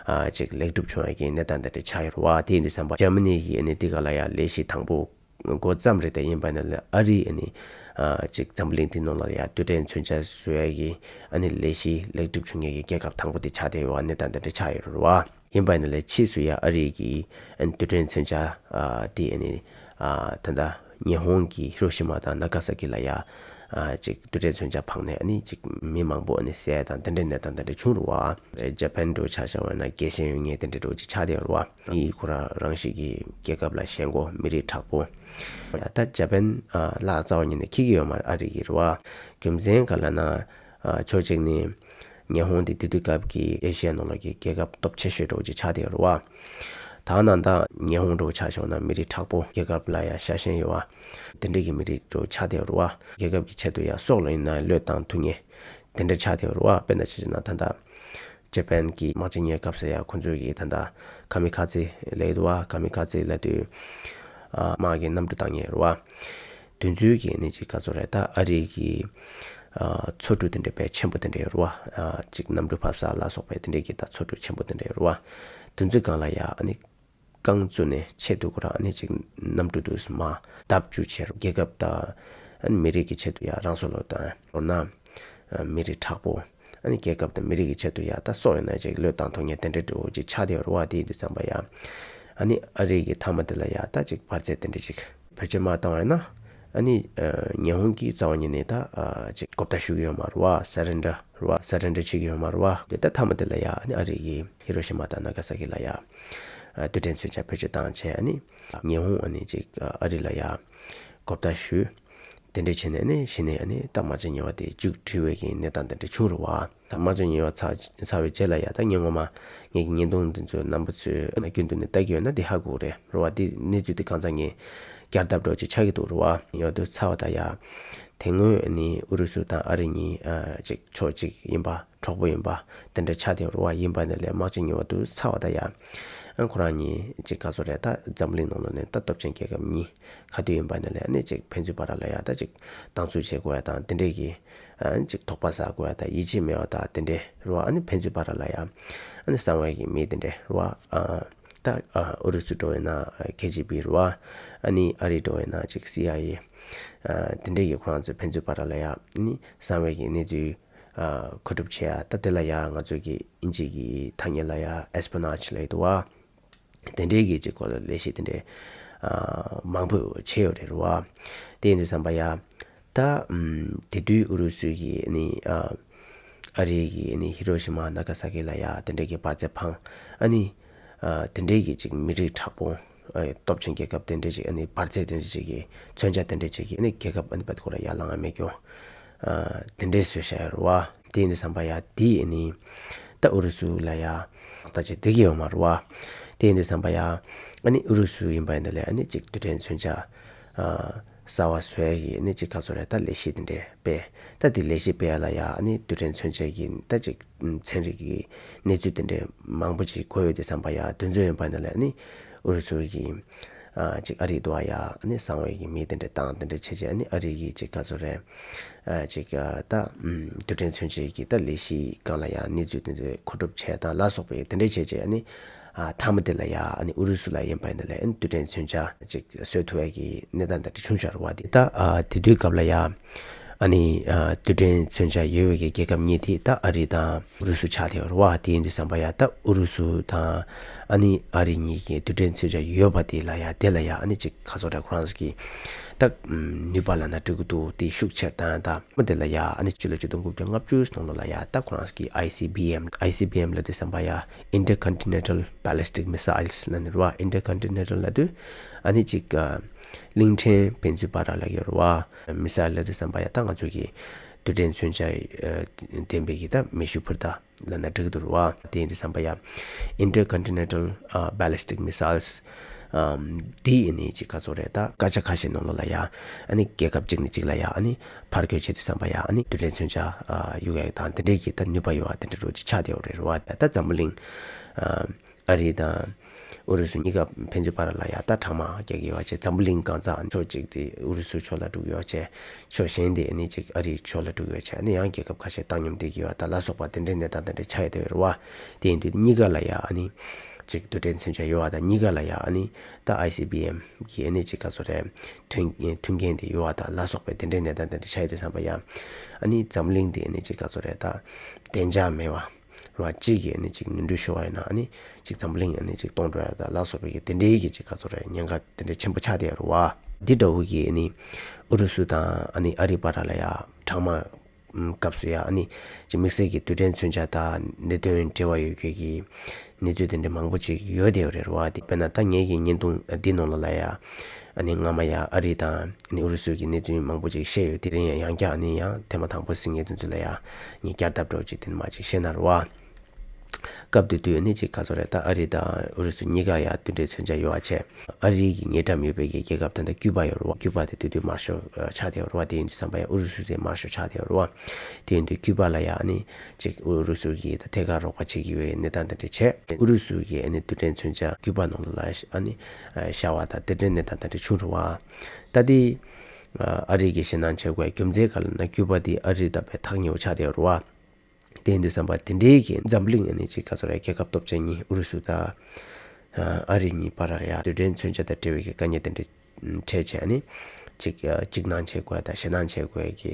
ཨ་ཅིག་ལེགས་གྲུབ་བྱུང་ཡ་གི་གནས་སྟངས་དེ་འདྲ་ཆགས་ཡོད་རེད་བ། དེ་ཡིན་དུས་ཙམ་པ་འཇར་མ་ནི་གི་ཨ་ནི་དེ་ག་ལ་ཡ་ལས་གཞི་དང་པོ་འགོ་བརྩམས་རེད་དེ། ཡིན་པ་ཡིན་ན་ལས་ཨ་རི་ཨ་ནི་ཨ་ཅིག་འཛམ་བུ་གླིང་འདི་ནང་ལ་ཡ་རྡུལ་ཕྲན་མཚོན་ཆ་བཟོ་ཡ་གི་ཨ་ནི་ལས་གཞི་ལེགས་གྲུབ་བྱུང་ཡ་གི་རྒྱལ་ཁབ་དང་པོ་དེ་ཆགས་བསྡད་ཡོད་བ། གནས་སྟངས་དེ་འདྲ་ཆགས་ཡོད་རེད་བ། ཡིན་པ་ཡིན་ན་ལས་ཕྱིས་སུ་ཡ་ཨ་རི་གི་ཨ་ནི་རྡུལ་ཕྲན་མཚོན་ཆ་ཨ་དེ་ཨ་ནི་ཨ་ད་ལྟ་ཉི་ཧོང་གི་ཧི་རོ་ཤི་མ་དང་ན་ག་ས་ཀི་ལ་ཡ་ཨ་ཅིག་རྡུལ་ཕྲན་མཚོན་ཆ་འཕངས་ནས་ཨ་ནི་ཅིག་མི་མང་པོ་ཨ་ནི་བསད་དང་དེ་འདྲའི་གནས་སྟངས་དེ་འདྲ་བྱུང་རེད་བ། ཇ་པན་འདྲ་བོ་ཆ་བཞག་པ་ཡིན་ན་རྒྱལ་ཞེན་ཡོད་མཁན་དེ་འདྲ་འདྲ་བོ་ཅིག་ཆགས་བསྡད་ཡོད་རེད་བ། ཨ་ནི་ཁོ་རང་རང་བཞིན་གྱི་རྒྱལ་ཁབ་ལ་ཞེན་ཁོག་མི་རིགས་དྲག་པོ། ད་ཇ་པན་ཨ་ལ་རྩ་བ་ཉིད་ནས་འཁྱེར་གྱི་ཡོད་མ་རེད། ཨ་རི་གི་རེད་བ། རྒྱུ་མཚན་ག་ལབ་ན་ཨ་ཕྱོགས་གཅིག་ནས་ཉི་ཧོང་དེ་དེ་དུས་སྐབས་ཀྱི་ཨེ་ཤི་ཡའི་ནང་ལོགས་ཀྱི་རྒྱལ་ཁབ་སྟོབས་ཆེ་ཤོས་འདྲ་བོ་ཅིག་ཆགས་བསྡད་ཡོད་རེད་བ། ད་ནང་ད་ཉི་ཧོང་འདྲ་བོ་ཆ་བཞག་ན་མི་རིགས་དྲག་པོ། རྒྱལ་ཁབ་ལ་ཡ་ཤ་ཞེན་ཡོད་བ། དེ་འདྲ་གི་མི་རིགས་འདྲ་བོ་ཆགས་བསྡད་ཡོད་རེད་བ། རྒྱལ་ཁབ་ཀྱི་ཆེད་དུ་ཡ་སྲོག་ལ་ཡིན་ན་བློས་བཏང་ཐུབ་མཁན་དེ་འདྲ་ཆགས་བསྡད་ཡོད་རེད་བ། དཔེར་ན་ཆ་བཞག་ན་ད་ལྟ་ཇ་པན་གྱི་དམག་ཆེན་གཉིས་སྐབས་སུ་ཡ་ཁོང་ཚོས་ཀྱི་ད་ལྟ་ཀ་མི་ཁ་ཛེ་ལབ་ཡོད་བ། ཀ་མི་ཁ་ཛེ་ལབ་དུས་ཨ་དམག་གི་གནམ་གྲུ་བཏང་མཁན་རེད་བ། དེ་ཚོའི་གི་ནི་ཅིག་ག་ཚོད་རེད། ད་ཨ་རི་གི་ཨ་མཚོ་གྲུ་དེ་འདྲ་དཔེ་ཆེན་པོ་དེ་འདྲ་ཡོད་རེད་བ། ཨ་ཅིག་གནམ་གྲུ་ཕབ་ས་ལ་སོགས་པའི་དེ་འདྲའི་གི་ད་མཚོ་གྲུ་ཆེན་པོ་དེ་འདྲ་ཡོད་རེད་བ། དེ་ཚོའི་སྒང་ལ་ཡ་ཨ་ནི་རྐང་བཙུགས་ནས་ཆེད་དུ་ཁོ་རང་ཨ་ནི་ཅིག་གནམ་གྲུ་དུ་མར་བརྡབ་བཅུག་བྱས། རྒྱལ་ཁབ་དང་ཨ་ནི་མི་རིགས་ཀྱི་ཆེད་དུ་ཡ་རང་སྲོག་ལོ་དང་མདོར་ན་ཨ་མི་རིགས་དྲག་པོ། ཨ་ནི་རྒྱལ་ཁབ་དང་མི་རིགས་ཀྱི་ཆེད་དུ་ཡ་ད་སྲོག་ཡོད་ན་ཅིག་བློས་བཏང་ཐུབ་མཁན་དེ་འདྲ་འདྲ་བོ་ཅིག་ཆགས་བསྡད་ཡོད་རེད་བ། དེ་ཡིན་དུས་ཙམ་པ་ཡ་ཨ་ནི་ཨ་རི་གི་མཐའ་མ་དེ་ལ་ཡ་ད་ཅིག་འབར་རྫས་དེ་འདྲ་ཅིག་བེད་སྤྱོད་མ་བཏང་བ་ཡིན་ན། ཨ་ནི་ཨ་ཉི་ཧོང་གིས་རྩ་བ་ཉིད་ནས་ད་ཨ་ཅིག་གོ་བརྡ་ཞུ་གི་ཡོད་མ་རེད་བ། surrender་རེད་བ། surrender་བྱེད་ཀྱི་ཡོད་མ་རེད་བ། དེ་ད་མཐའ་མ་དེ་ལ་ཡ་ཨ་ནི་ཨ་རི་གིས་ཧི་རོ་ཤི་མ་དང་ན་ག་ས་ཀི་ལ་ཡ་ཨ་རྡུལ་ཕྲན་མཚོན་ཆ་བེད་སྤྱོད་བཏང་བྱས། ཨ་ནི་ཉི་ཧོང་ཨ་ནི་ཅིག་ཨ་རི་ལ་ཡ་གོ་བརྡ་ཞུས། དེ་འདྲ་བྱས་ནས་ནི་གཞི་ནས་ནི་ད་དམག་ཆེན་གཉིས་པ་དེ་མཇུག་སྒྲིལ་བའི་གི་གནས་སྟངས་དེ་འདྲ་བྱུང་རེད་བ། ད་དམག་ཆེན་གཉིས་པ་ཚར་ཚར་བའི་རྗེས་ལ་ཡ་ད་ངས་ངོ་མ་ངེད་ཀྱི་བརྙན་ཐུང་འདི་ཚོ་རྣམ་པ་ཚོས་རྒྱུན་དུ་ནས་ལྟ་གི་ཡོད་ན་འདི་ཧ་གོ་གི་རེད་རེད་བ། འདི་གནས་ཚུལ་འདི་གང་ཚང་ངས་བསྐྱར་ལྡབ་འདྲ་ཅིག་ཆགས་ཀྱི་འདུག་རེད་བ། ཡོད་དུ་ཚར་བ་ད་ཡ་དེ་སྔོན་ནི་ཨུ་རུ་སུ་དང་ཨ་རི་གཉིས་ཅིག་ཕྱོགས་གཅིག་ཡིན་པ། གྲོགས་པོ་ཡིན་པ་དེ་འདྲ་ཆགས་བསྡད་རེད་བ། ཡིན་པ་ནི་ལས་དམག་ཆེན་གཉིས་པ་དུ་ཚར་བ་ད་ཡ། ཨ་ཁོ་རང་གཉིས་ཅིག་ག་ཚོད་རེད། ད་འཛམ་གླིང་ནང་ལོགས་ནས་ད་སྟོབས་ཆེན་རྒྱལ་ཁབ་གཉིས་ག་དུས་ཡིན་པ་ནི་ལས་ཨ་ནི་ཅིག་ཕན་ཚུན་བར་ལ་ཡ་ད་ཅིག་སྡང་ཟུག་བྱེད་དགོས་ཡ་དང་དེ་འདྲས་ཀྱི་ཨ་ཅིག་དོགས་པ་ཟ་དགོས་ཡ་དང་ཡིད་ཆེས་མེད་པ་དང་དེ་འདྲས་རེད་བ། ཨ་ནི་ཕན་ཚུན་བར་ལ་ཡ་ཨ་ནི་གསང་བའི་གི་མི་དེ་འདྲས་རེད་བ། ཨ་ད་ཨ་ཨུ་རུ་སུ་འགྲོ་ཡིན་ན་ཁེ་ཇི་བི་རེད་བ། ཨ་ནི་ཨ་རི་འགྲོ་ཡིན་ན་ཅིག་སི་ཨའི་ཨེ། ཨ་དེ་འདྲས་ཀྱི་ཁོ་རང་ཚོ་ཕན་ཚུན་བར་ལ་ཡ་ཨ་ནི་གསང་བའི་གི་གནས་ཚུལ། ཨ་མཁོ་སྒྲུབ་བྱེད་ཡ། ད་དེ་ལ་ཡ་ང་ཚོ་གི་ཨིན་ཇི་གི་ཐ་སྙད་ལ་ཡ་espionage་ལབ་ཀྱི་འདུག་བ། དེ་འདྲའི་གི་ཅིག་སྐོར་ལ་ལས་གཞི་དེ་འདྲའི་ཨ་མང་པོ་བྱས་ཡོད་རེད་རེད་བ། དེ་ཡིན་དུས་ཙམ་པ་ཡ་ད་ཨམ་དེ་དུས་ཨུ་རུ་སུ་གི་ཨ་ནི་ཨ་ཨ་རི་གི་ཨ་ནི་ཧི་རོ་ཤི་མ་ན་ག་ས་ཀི་ལ་ཡ་དེ་འདྲའི་གི་འབར་རྫས་འཕངས། ཨ་ནི་ཨ་དེ་འདྲའི་གི་ཅིག་མི་རིགས་དྲག་པོ། ཨ་སྟོབས་ཆེན་རྒྱལ་ཁབ་དེ་འདྲ་ཅིག་ཨ་ནི་འབར་རྫས་དེ་འདྲ་ཅིག་གི་མཚོན་ཆ་དེ་འདྲ་ཅིག་གི་ཨ་ནི་རྒྱལ་ཁབ་ཨ་ནི་བད་ཁོ་ར་ཡར་ལངས་ཡ་མེད་ཀྱང་། ཨ་དེ་འདྲས་བཟོས་བཞག་ཡོད་རེད་བ། དེ་ཡིན་དུས་ཙམ་པ་ཡ་དེ་ཨ་ནི་ ད་ཨུ་རུ་སུ་ལ་ཡ་ད་ཅིག་བསྡད་ཀྱི་ཡོད་མ་རེད་བ། དེ་ཡིན་དུས་ཙམ་པ་ཡ་ཨ་ནི་ཨུ་རུ་སུ་ཡིན་པ་ཡིན་ན་ལས་ཨ་ནི་ཅིག་རྡུལ་ཕྲན་མཚོན་ཆ་ཨ་གསར་བ་བཟོ་ཡ་གི་ཨ་ནི་ཅིག་ག་ཚོད་རེད། ད་ལས་གཞི་དེ་འདྲས་སྤེལ། ད་དེ་ལས་གཞི་སྤེལ་ཡ་ལ་ཡ་ཨ་ནི་རྡུལ་ཕྲན་མཚོན་ཆ་གི་ད་ཅིག་ཚན་རིག་གི་གནས་ཚུལ་དེ་འདྲས་མང་པོ་ཅིག་གོ་ཡོད་དུས་ཙམ་པ་ཡ་དེ་ཚོ་ཡིན་པ་ཡིན་ན་ལས་ཨ་ནི་ཨུ་རུ་སུ་གི་ཨ་ཅིག་ཨ་རི་དུ་བ་ཡ་ཨ་ནི་གསང་བའི་གི་མི་དེ་འདྲས་བཏང་དེ་འདྲས་བྱས་བྱས་ཨ་ནི་ཨ་རི་གི་ཅིག་ག་ཚོད་རེད། ཨ་ཅིག་ཨ་ད་ཨམ་རྡུལ་ཕྲན་མཚོན་ཆའི་གི་ད་ལས་གཞིའི་སྒང་ལ་ཡ་གནས་ཚུལ་དེ་ཚོ་མཁོ་སྒྲུབ་བྱས་དང་ལ་སོགས་པའི་དེ་འདྲས་བྱས་བྱས་ཨ་ནི་ཨ་མཐའ་མ་དེ་ལ་ཡ་ཨ་ནི་ཨུ་རུ་སུ་ལ་ཡིན་པ་ཡིན་ན་ལས་ཨ་ནི་རྡུལ་ཕྲན་མཚོན་ཆ་ཅིག་བཟོ་ཐུབ་ཡ་གི་གནས་སྟངས་དེ་འདྲ་བྱུང་བཞག་རེད་བ། དེ་ད་ཨ་དེ་དུས་སྐབས་ལ་ཡ་ཨ་ནི་ཨ་རྡུལ་ཕྲན་མཚོན་ཆ་ཡོད་པའི་གི་རྒྱལ་ཁབ་གཉིས་དེ་ད་ཨ་རི་དང་ཨུ་རུ་སུ་ཆགས་བསྡད་ཡོད་རེད་བ། དེ་ཡིན་དུས་ཙམ་པ་ཡ་ད་ཨུ་རུ་སུ་དང་ཨ་ནི་ཨ་རི་གཉིས་ཀྱི་རྡུལ་ཕྲན་མཚོན་ཆ་ཡོད་པ་དེ་ལ་ཡ་དེ་ལ་ཡ་ཨ་ནི་ཅིག་ག་ཚོད་རེད་ཁོ་རང་ཚོ་གི་ད་ནུས་པ་ལབ་ན་འགྲིག་གི་འདུག་དེ་ཤུགས་ཆེར་བཏང་ཡ་ད་མ་དེ་ལ་ཡ་ཨ་ནི་སྤྱི་ལོ་ཆིག་སྟོང་དགུ་བརྒྱ་ལྔ་བཅུ་ནང་ལོགས་ལ་ཡ་ད་ཁོ་རང་ཚོ་གི་ཨའི་སི་བི་ཨེམ། ཨའི་སི་བི་ཨེམ་ལབ་དུས་ཙམ་པ་ཡ་Intercontinental Ballistic Missiles ལབ་ནི་རེད་བ། Intercontinental ལབ་དུས་ཨ་ནི་ཅིག་གླིང་ཕྲན་བེད་སྤྱོད་བར་ལ་ཡོད་རེད་བ། མི་སལ་ལབ་དུས་ཙམ་པ་ཡ་ད་ང་ཚོ་གི་རྡུལ་ཕྲན་མཚོན་ཆ་ལྡན་པའི་གི་ད་མེ་ཤུགས་འཕུར་མདའ་ལབ་ན་འགྲིག་གི་འདུག་རེད་བ། དེ་ཡིན་དུས་ཙམ་པ་ཡ་Intercontinental Ballistic Missiles འདི་ཡིན་ནི་ཅིག་ག་ཚོད་རེད། ད་སྐད་ཆ་ཁ་ཤས་ནང་ལོགས་ལ་ཡ་ཨ་ནི་རྒྱལ་ཁབ་གཅིག་ནས་གཅིག་ལ་ཡ་ཨ་ནི་ཕར་རྒོལ་བྱེད་དུས་ཙམ་པ་ཡ་ཨ་ནི་རྡུལ་ཕྲན་མཚོན་ཆ་གཡུག་ཡ་དང་དེ་འདྲའི་གི་ད་ནུས་པ་ཡོད་བ་དེ་འདྲ་རུ་ཅིག་ཆགས་བསྡད་ཡོད་རེད་བ། ད་འཛམ་བུ་གླིང་ཨ་རི་དང་ཨུ་རུ་སུ་གཉིས་ཀ་ཕན་ཚུན་བར་ལ་ཡ་ད་གྲང་དམག་རྒྱག་གི་ཡོད་བྱས། འཛམ་བུ་གླིང་གང་ཚང་ཕྱོགས་གཅིག་དེ་ཨུ་རུ་སུ་ཕྱོགས་ལ་འགྲོ་གི་ཡོད་བྱས། ཕྱོགས་གཞན་དེ་ཨ་ནི་ཅིག་ཨ་རིའི་ཕྱོགས་ལ་འགྲོ་གི་ཡོད་བྱས། ཨ་ནི་ཡང་རྒྱལ་ཁབ་ཁ་ཤས་བཏང་སྙོམས་བསྡད་ཀྱི་ཡོད་ད་ལ་སོགས་པ་དེ་འདྲའི་གནས་སྟངས་དེ་འདྲ་ཆགས་ཡོད་དེ་ཡོད་རེད་བ། དེ་ཡིན་དུས་གཉིས་ཀ་ལ་ཡ་ཨ་ནི་ཅིག་རྡུལ་ཕྲན་མཚོན་ཆ་ཡོད་བ་དང་གཉིས་ཀ་ལ་ཡ་ཨ་ནི་ད་ཨའི་སི་བི་ཨེམ་གི་ཨ་ནི་ཅིག་ག་ཚོད་རེད། མཐུན་མཐུན་རྐྱེན་དེ་ཡོད་བ་དང་ལ་སོགས་པའི་དེ་འདྲའི་གནས་སྟངས་དེ་འདྲ་ཆགས་ཡོད་དུས་ཙམ་པ་ཡ་ཨ་ནི་འཛམ་གླིང་དེ་ཨ་ནི་ཅིག་ག་ཚོད་རེད། ད་བདེ་འཇགས་མེད་བ། རེད་བ། གཅིག་གིས་ཨ་ནི་གཅིག་ནོར་འཁྲུལ་ཤོར་བ་ཡིན་ན་ཨ་ནི་གཅིག་འཛམ་གླིང་ཨ་ནི་གཅིག་སྟོངས་འགྲོ་ཡ་དང་ལ་སོགས་པའི་གི་དེ་འདྲའི་གི་གཅིག་ག་ཚོད་རེད། ཉེན་ཁ་དེ་འདྲའི་ཆེན་པོ་ཆགས་བསྡད་ཡོད་རེད་བ། འདི་འདྲ་བོ་གི་ཨ་ནི་ཨུ་རུ་སུ་དང་ཨ་ནི་ཨ་རི་བར་ལ་ཡ་གྲང་དམག་སྐབས་སུ་ཡ་ཨ་ནི་གཅིག་དམིགས་བསལ་གྱི་རྡུལ་ཕྲན་མཚོན་ཆ་དང་གནད་དོན་འབྲེལ་བ་ཡོད་མཁན་གྱི་གནས་ཚུལ་དེ་འདྲ་མང་པོ་ཅིག་ཡོད་བསྡད་ཡོད་རེད་བ། དེ་དཔེར་ན་ད་ངེད་ཀྱི་བརྙན་ཐུང་འདི་ནང་ལ་ལ་ཡ་ཨ་ནི་སྔ་མ་ཡ་ཨ་རི་དང་ཨ་ནི་ཨུ་རུ་སུ་གི་གནད་དོན་མང་པོ་ཅིག་བཤད་ཡོད། དེ་རིང་ཡང་ཡང་བསྐྱར་ཨ་ནི་ཡང་ཐེངས་མ་དང་པོ་གཟིགས་མཁན་དེ་ཚོ་ལ་ཡ་ངས་བསྐྱར་ལྡབ་འདྲ་བོ་ཅིག་དེ་ནས་མར་ཅིག་བཤད་ན་རེད་བ། སྐབས་དེ་དུས་ཨ་ནི་ཅིག་ག་ཚོད་རེད། ད་ཨ་རི་དང་ཨུ་རུ་སུ་གཉིས་ཀ་ཡ་རྡུལ་ཕྲན་མཚོན་ཆ་ཡོད་བ་བྱས། ཨ་རི་གི་ཉེ་འགྲམ་ཡོད་པའི་གི་རྒྱལ་ཁབ་ད་ལྟ་ཀུ་པ་ཡོད་རེད་བ། ཀུ་པ་དེ་དུས་དུས་དམར་ཤོག་ཆགས་བསྡད་ཡོད་རེད་བ། དེ་ཡིན་དུས་ཙམ་པ་ཡ་ཨུ་རུ་སུ་དེ་དམར་ཤོག་ཆགས་བསྡད་ཡོད་རེད་བ། དེ་ཡིན་དུས་ཀུ་པ་ལ་ཡ་ཨ་ནི་ཅིག་ཨུ་རུ་སུ་གིས་ད་ཐད་ཀར་རོགས་པ་བྱེད་ཀྱི་ཡོད་གནས་སྟངས་དེ་འདྲ་བྱས། ཨུ་རུ་སུ་གིས་ཨ་ནི་རྡུལ་ཕྲན་མཚོན་ཆ་ཀུ་པ་ནང་ལོགས་ལ་ཨ་ནི་བཞག་པ་དང་དེ་འདྲའི་གནས་སྟངས་དེ་འདྲ་བྱུང་རེད་བ། ད་དེ་ཨ་རི་གིས་ཞེད་སྣང་བྱེད་དགོས་རྒྱུ་མཚན་ག་རེ་ལབ་ན་ཀུ་པ་དེ་ཨ་རི་དང་དཔེ་ཐག་ཉེ་བོ་ཆགས་བསྡད་ཡོད་རེད་བ། དེ་ཡིན་དུས་ཙམ་པ་དེ་འདྲའི་གི་འཛམ་གླིང་ཨ་ནི་ཅིག་ག་ཚོད་རེད། རྒྱལ་ཁབ་སྟོབས་ཆེན་གཉིས་ཨུ་རུ་སུ་དང་ཨ་རི་གཉིས་བར་ལ་ཡ་རྡུལ་ཕྲན་མཚོན་ཆ་དང་འབྲེལ་བའི་གི་དཀའ་ངལ་དེ་འདྲ་འཕྲད་བྱས་ཨ་ནི་ཅིག་འཇིགས་སྣང་བྱེད་དགོས་དང་ཞེད་སྣང་བྱེད་དགོས་ཀྱི་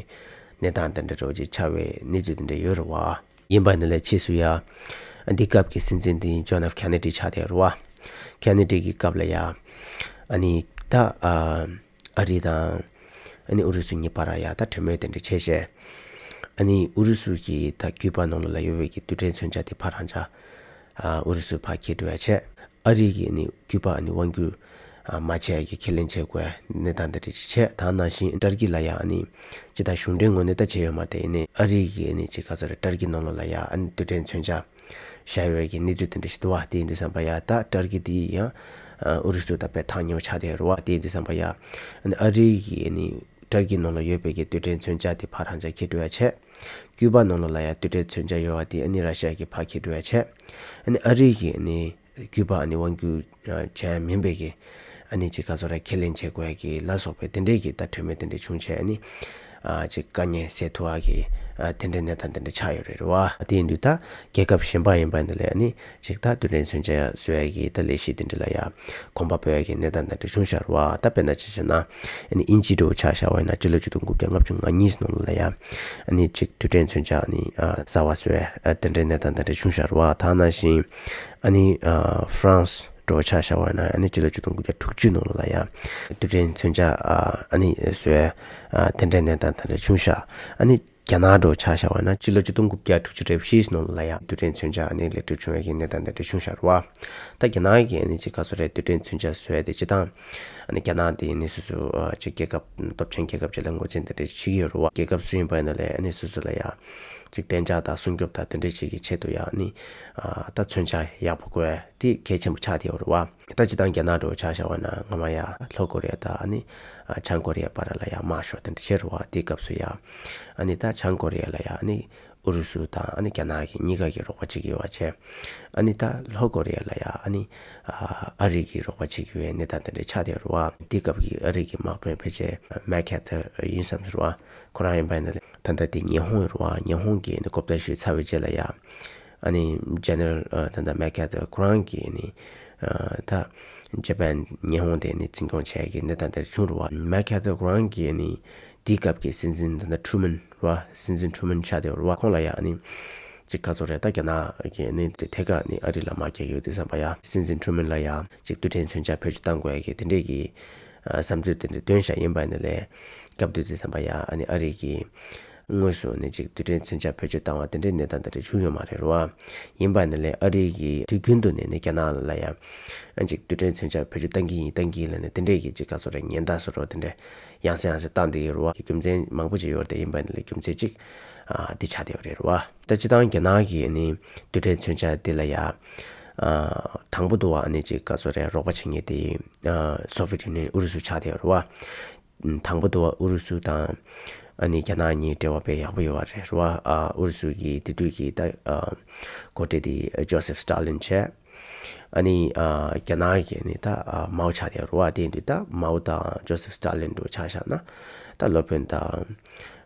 གནས་སྟངས་དེ་འདྲ་འདྲ་བོ་ཅིག་ཆགས་པའི་གནས་ཚུལ་དེ་འདྲ་ཡོད་རེད་བ། ཡིན་པ་ནི་ལས་ཕྱིས་སུ་ཡ་འདི་སྐབས་ཀྱི་སྲིད་འཛིན་དེ་ཇོན་ཨེཕ་ཁེ་ནེ་ཌི་ཆགས་བསྡད་ཡོད་རེད་བ། ཁེ་ནེ་ཌི་གི་སྐབས་ལ་ཡ་ཨ་ནི་ད་ཨ་ཨ་རི་དང་ཨ་ནི་ཨུ་རུ་སུ་གཉིས་བར་ཡ་ད་གྲོས་མོལ་དེ་འདྲ་བྱས་བྱས། ཨ་ནི་ཨུ་རུ་སུ་གིས་ད་ཀུ་པ་ནང་ལོགས་ལ་ཡོད་པའི་གི་རྡུལ་ཕྲན་མཚོན་ཆ་དེ་ཕར་རང་འཇགས་ཨ་ཨུ་རུ་སུ་ཕར་འཁྱེར་འགྲོ་ཡ་བྱས། ཨ་རི་གིས་ཨ་ནི་ཀུ་པ་ཨ་ནི་དབང་སྒྱུར་ཨ་མ་བྱས་ཡ་གི་ཁས་ལེན་བྱེད་དགོས་གནས་སྟངས་དེ་འདྲ་ཅིག་བྱས། ད་ནང་བཞིན་ཏར་ཀི་ལ་ཡ་ཨ་ནི་ཇི་ལྟར་གཞུང་འབྲེལ་ངོས་ནས་ད་བྱས་ཡོད་མ་རེད། དེ་ཡིན་ནའི་ཨ་རི་གིས་ཨ་ནི་ཅིག་ག་ཚོད་རེད། ཏར་ཀི་ནང་ལོགས་ལ་ཡ་ཨ་ནི་རྡུལ་ཕྲན་མཚོན་ཆ་བཞག་ཡོད་ཀྱི་གནས་ཚུལ་དེ་འདྲ་ཞིག་འདུག་བ། དེ་ཡིན་དུས་ཙམ་པ་ཡ་ད་ཏར་ཀི་དེ་ཡང་ཨ་ཨུ་རུ་སུ་དང་དཔེ་ཐག་ཉེ་བོ་ཆགས་བསྡད་ཡོད་རེད་བ། དེ་ཡིན་དུས་ཙམ་པ་ཡ་ཨ་ནི་ཨ་རི་གིས་ཨ་ནི་ཏར་ཀི་ནང་ལ་ཡོད་པའི་གི་རྡུལ་ཕྲན་མཚོན་ཆ་དེ་ཕར་རང་འཇགས་འཁྱེར་འགྲོ་ཡ་བྱས། ཀུ་པ་ནང་ལོགས་ལ་ཡ་རྡུལ་ཕྲན་མཚོན་ཆ་ཡོད་བ་དེ་ཨ་ནི་ར་ཤི་ཡ་གིས་ཕར་འཁྱེར་འགྲོ་ཡ་བྱས། ཨ་ནི་ཨ་རི་གིས་ཨ་ནི་ཀུ་པ་ཨ་ནི་དབང་སྒྱུར་བྱས་མིན་པའི་གི་ཨ་ནི་ཅིག་ག་ཚོད་རེད། ཁས་ལེན་བྱེད་དགོས་ཡ་གི་ལ་སོགས་པའི་དེ་འདྲའི་གི་ད་གྲོས་མོལ་དེ་འདྲ་བྱུང་བྱས། ཨ་ནི་ཨ་ཅིག་དཀའ་ངལ་སེལ་ཐུབ་པ་གི་ཨ་དེ་འདྲའི་གནས་སྟངས་དེ་འདྲ་ཆགས་ཡོད་རེད་བ། དེ་ཡིན་དུས་ད་རྒྱལ་ཁབ་གཞན་པ་ཡིན་པ་འདི་ལ་ཨ་ནི་ཅིག་ད་རྡུལ་ཕྲན་མཚོན་ཆ་བཟོ་ཡ་གི་ད་ལས་གཞི་དེ་འདྲ་ལ་ཡ་གོམ་པ་སྤོ་ཡ་གི་གནས་སྟངས་དེ་འདྲ་བྱུང་བཞག་རེད་བ། ད་དཔེར་ན་ཆ་བཞག་ན་ཨ་ནི་དབྱིན་ཇི་འདྲ་བོ་ཆ་བཞག་པ་ཡིན་ན་སྤྱི་ལོ་ཆིག་སྟོང་དགུ་བརྒྱ་ལྔ་བཅུ་ང་གཉིས་ནང་ལ་ཡ་ཨ་ནི་ཅིག་རྡུལ་ཕྲན་མཚོན་ཆ་ཨ་ནི་ཨ་གསར་བ་བཟོ་ཡ་ཨ་དེ་འདྲའི་གནས་སྟངས་དེ་འདྲ་བྱུང་བཞག་རེད་བ། ད་ནང་བཞིན་ཨ་ནི་ཨ་ཧྥ་རན་སི་འདྲ་བོ་ཆ་བཞག་པ་ཡིན་ན་ཨ་ནི་སྤྱི་ལོ་ཆིག་སྟོང་དགུ་བརྒྱ་དྲུག་ཅུ་ནང་ལ་ཡ་རྡུལ་ཕྲན་མཚོན་ཆ་ཨ་ཨ་ནི་བཟོ་ཡ་ཨ་དེ་འདྲའི་གནས་སྟངས་དེ་འདྲ་བྱུང་བཞག་ཨ་ནི་རྒྱ་ནག་འདྲ་བོ་ཆ་བཞག་པ་ཡིན་ན་སྤྱི་ལོ་ཆིག་སྟོང་དགུ་བརྒྱ་དྲུག་ཅུ་རེ་བཞིའི་ནང་ལ་ཡ་རྡུལ་ཕྲན་མཚོན་ཆ་ཨ་ནི་ལེགས་གྲུབ་བྱུང་བའི་གི་གནས་སྟངས་དེ་འདྲ་བྱུང་བཞག་རེད་བ། ད་རྒྱ་ནག་གིས་ཨ་ནི་ཅིག་ག་ཚོད་རེད། རྡུལ་ཕྲན་མཚོན་ཆ་བཟོ་ཡ་དེ་སྤྱིར་བཏང་ ཨ་ནི་རྒྱ་ནག་དེ་ནི་སོ་སོ་ཨ་ཅིག་རྒྱལ་ཁབ་སྟོབས་ཆེན་རྒྱལ་ཁབ་ཅིག་ལ་ངོས་འཛིན་དེ་འདྲ་བྱེད་ཀྱི་ཡོད་རེད་བ། རྒྱལ་ཁབ་སུ་ཡིན་པ་ཡིན་ན་ལས་ཨ་ནི་སོ་སོ་ལ་ཡ་ཅིག་བདེ་འཇགས་དང་སྲུང་སྐྱོབ་དང་དེ་འདྲ་བྱེད་ཀྱི་ཆེད་དུ་ཡ་ཨ་ནི་ཨ་ད་མཚོན་ཆ་ཡག་པོ་དགོས་དེ་གལ་ཆེན་པོ་ཆགས་བསྡད་ཡོད་རེད་བ། ད་སྤྱིར་བཏང་རྒྱ་ནག་འདྲ་བོ་ཆ་བཞག་པ་ན་སྔ་མ་ཡ་ལྷོ་ཀོ་རི་ཡ་དང་ཨ་ནི་ཨ་བྱང་ཀོ་རི་ཡ་བར་ལ་ཡ་དམག་ཤོར་དེ་འདྲ་བྱས་རེད་བ། དེ་སྐབས་སུ་ཡ་ཨ་ནི་ད་བྱང་ཀོ་རི་ཡ་ལ་ཡ་ཨ་ནི་ཨུ་རུ་སུ་དང་ཨ་ནི་རྒྱ་ནག་གི་གཉིས་ཀ་གི་རོགས་པ་བྱེད་ཀྱི་ཡོད་པ་བྱས། ཨ་ནི་ད་ལྷོ་ཀོ་རི་ཡ་ལ་ཡ་ཨ་ནི་ཨ་ཨ་རི་གི་རོགས་པ་བྱེད་ཀྱི་ཡོད་པའི་གནས་སྟངས་དེ་འདྲ་ཆགས་བསྡད་ཡོད་རེད་བ། དེ་སྐབས་ཀྱི་ཨ་རི་གི་དམག་དཔོན་ཕལ་ཆེར་མེག་ཁེ་ཐེར་ཡིན་བསམ་ཟེར་བ། ཁོ་རང་ཡིན་པ་ཡིན་ན་ད་ལྟ་དེ་ཉི་ཧོང་རེད་བ། ཉི་ཧོང་གི་ནི་གོ་བརྡ་ཞུས་ཚར་བའི་རྗེས་ལ་ཡ་ཨ་ནི་ཇེ་ནེ་རལ་ད་ལྟ་མེག་ཁེ་ཐེར་ཁོ་རང་གི་ནི་ད་ཇ་པན་ཉི་ཧོང་དེ་ནི་འཛིན་སྐྱོང་བྱས་ཀྱི་གནས་སྟངས་དེ་འདྲ་བྱུང་རེད་བ། མེག་ཁེ་ཐེར་ཁོ་རང་གི་ནི་དེའི་སྐབས་ཀྱི་སྲིད་འཛིན་ད་ལྟ་ཁྲུ་མན་རེད་བ། སྲིད་འཛིན་ཁྲུ་མན་ཆགས་བསྡད་ཡོད་རེད་བ། ཁོང་ལ་ཡ་ཨ་ནི་ཅིག་ག་ཚོད་རེད། ད་རྒྱ་ནག་གི་ནི་དེ་ཐད་ཀར་ནི་ཨ་རི་ལ་དམག་རྒྱག་ཡོད་དུས་ཙམ་པ་ཡ་སྲིད་འཛིན་ཁྲུ་མན་ལ་ཡ་ཅིག་རྡུལ་ཕྲན་མཚོན་ཆ་བེད་སྤྱོད་གཏང་དགོས་ཡ་གི་དེ་འདྲས་ཀྱི་ཨ་བསམ་ཚུལ་དེ་འདྲ་བཏོན་བཞག་ཡིན་པ་ཡིན་ན་ལས་སྐབས་དེ་དུས་ཙམ་པ་ཡ་ཨ་ནི་ཨ་རི་གི་དངོས་སུ་ནི་ཅིག་རྡུལ་ཕྲན་མཚོན་ཆ་བེད་སྤྱོད་བཏང་བ་དེ་འདྲའི་གནས་སྟངས་དེ་འདྲ་བྱུང་ཡོད་མ་རེད་རེད་བ། ཡིན་པ་ཡིན་ན་ལས་ཨ་རི་གི་དུས་རྒྱུན་དུ་ནས་ནི་རྒྱ་ནག་ལ་ཡ་ཨ་ཅིག་རྡུལ་ཕྲན་མཚོན་ཆ་བེད་སྤྱོད་བཏང་གི་ཡིན་བཏང་གི་ཡིན་ལབ་ནས་དེ་འདྲས་ཀྱི་ཅིག་ག་ཚོད་རེད། ཉེན་བརྡ་བཟོ་འདྲ་དེ་འདྲ་ཡང་སེ་ཡང་སེ་བཏང་བསྡད་ཡོད་རེད་བ། རྒྱུ་མཚན་མང་པོ་ཅིག་ཡོད་རེད་དེ། ཡིན་པ་ཡིན་ན་ལས་རྒྱུ་མཚན་གཅིག་ཨ་འདི་ཆགས་བསྡད་ཡོད་རེད་རེད་བ། ད་སྤྱིར་བཏང་རྒྱ་ནག་གི་ནི་རྡུལ་ཕྲན་མཚོན་ཆ་འདི་ལ་ཡ་ཨ་དང་པོ་དུ་བ་ནི་ཅིག་ག་ཚོད་རེད། རོགས་པ་བྱེད་མཁན་དེ་ཨ་སོ་བི་ཡེ་ཊི་ཡུ་ནི་ཡན་ཨུ་རུ་སུ་ཆགས་བསྡད་ཡོད་རེད་བ། དང་པོ་དུ་བ་ཨུ་རུ་སུ་དང་ཨ་ནི་རྒྱ་ནག་གཉིས་འབྲེལ་བ་དཔེ་ཡག་པོ་ཡོད་པ་རེད་རེད་བ། ཨ་ཨུ་རུ་སུ་གི་དེ་དུས་ཀྱི་ད་ཨ་འགོ་ཁྲིད་དེ་ཇོ་སེབ་སི་ཏཱ་ལིན་བྱས། ཨ་ནི་ཨ་རྒྱ་ནག་གི་ནི་ད་ཨ་མའོ་ཆགས་བསྡད་ཡོད་རེད་བ། དེ་ཡིན་དུས་ད་མའོ་དང་ཇོ་སེབ་སི་ཏཱ་ལིན་འདྲ་བོ་ཆ་བཞག་ན་ད་སློབ་དཔོན་དང་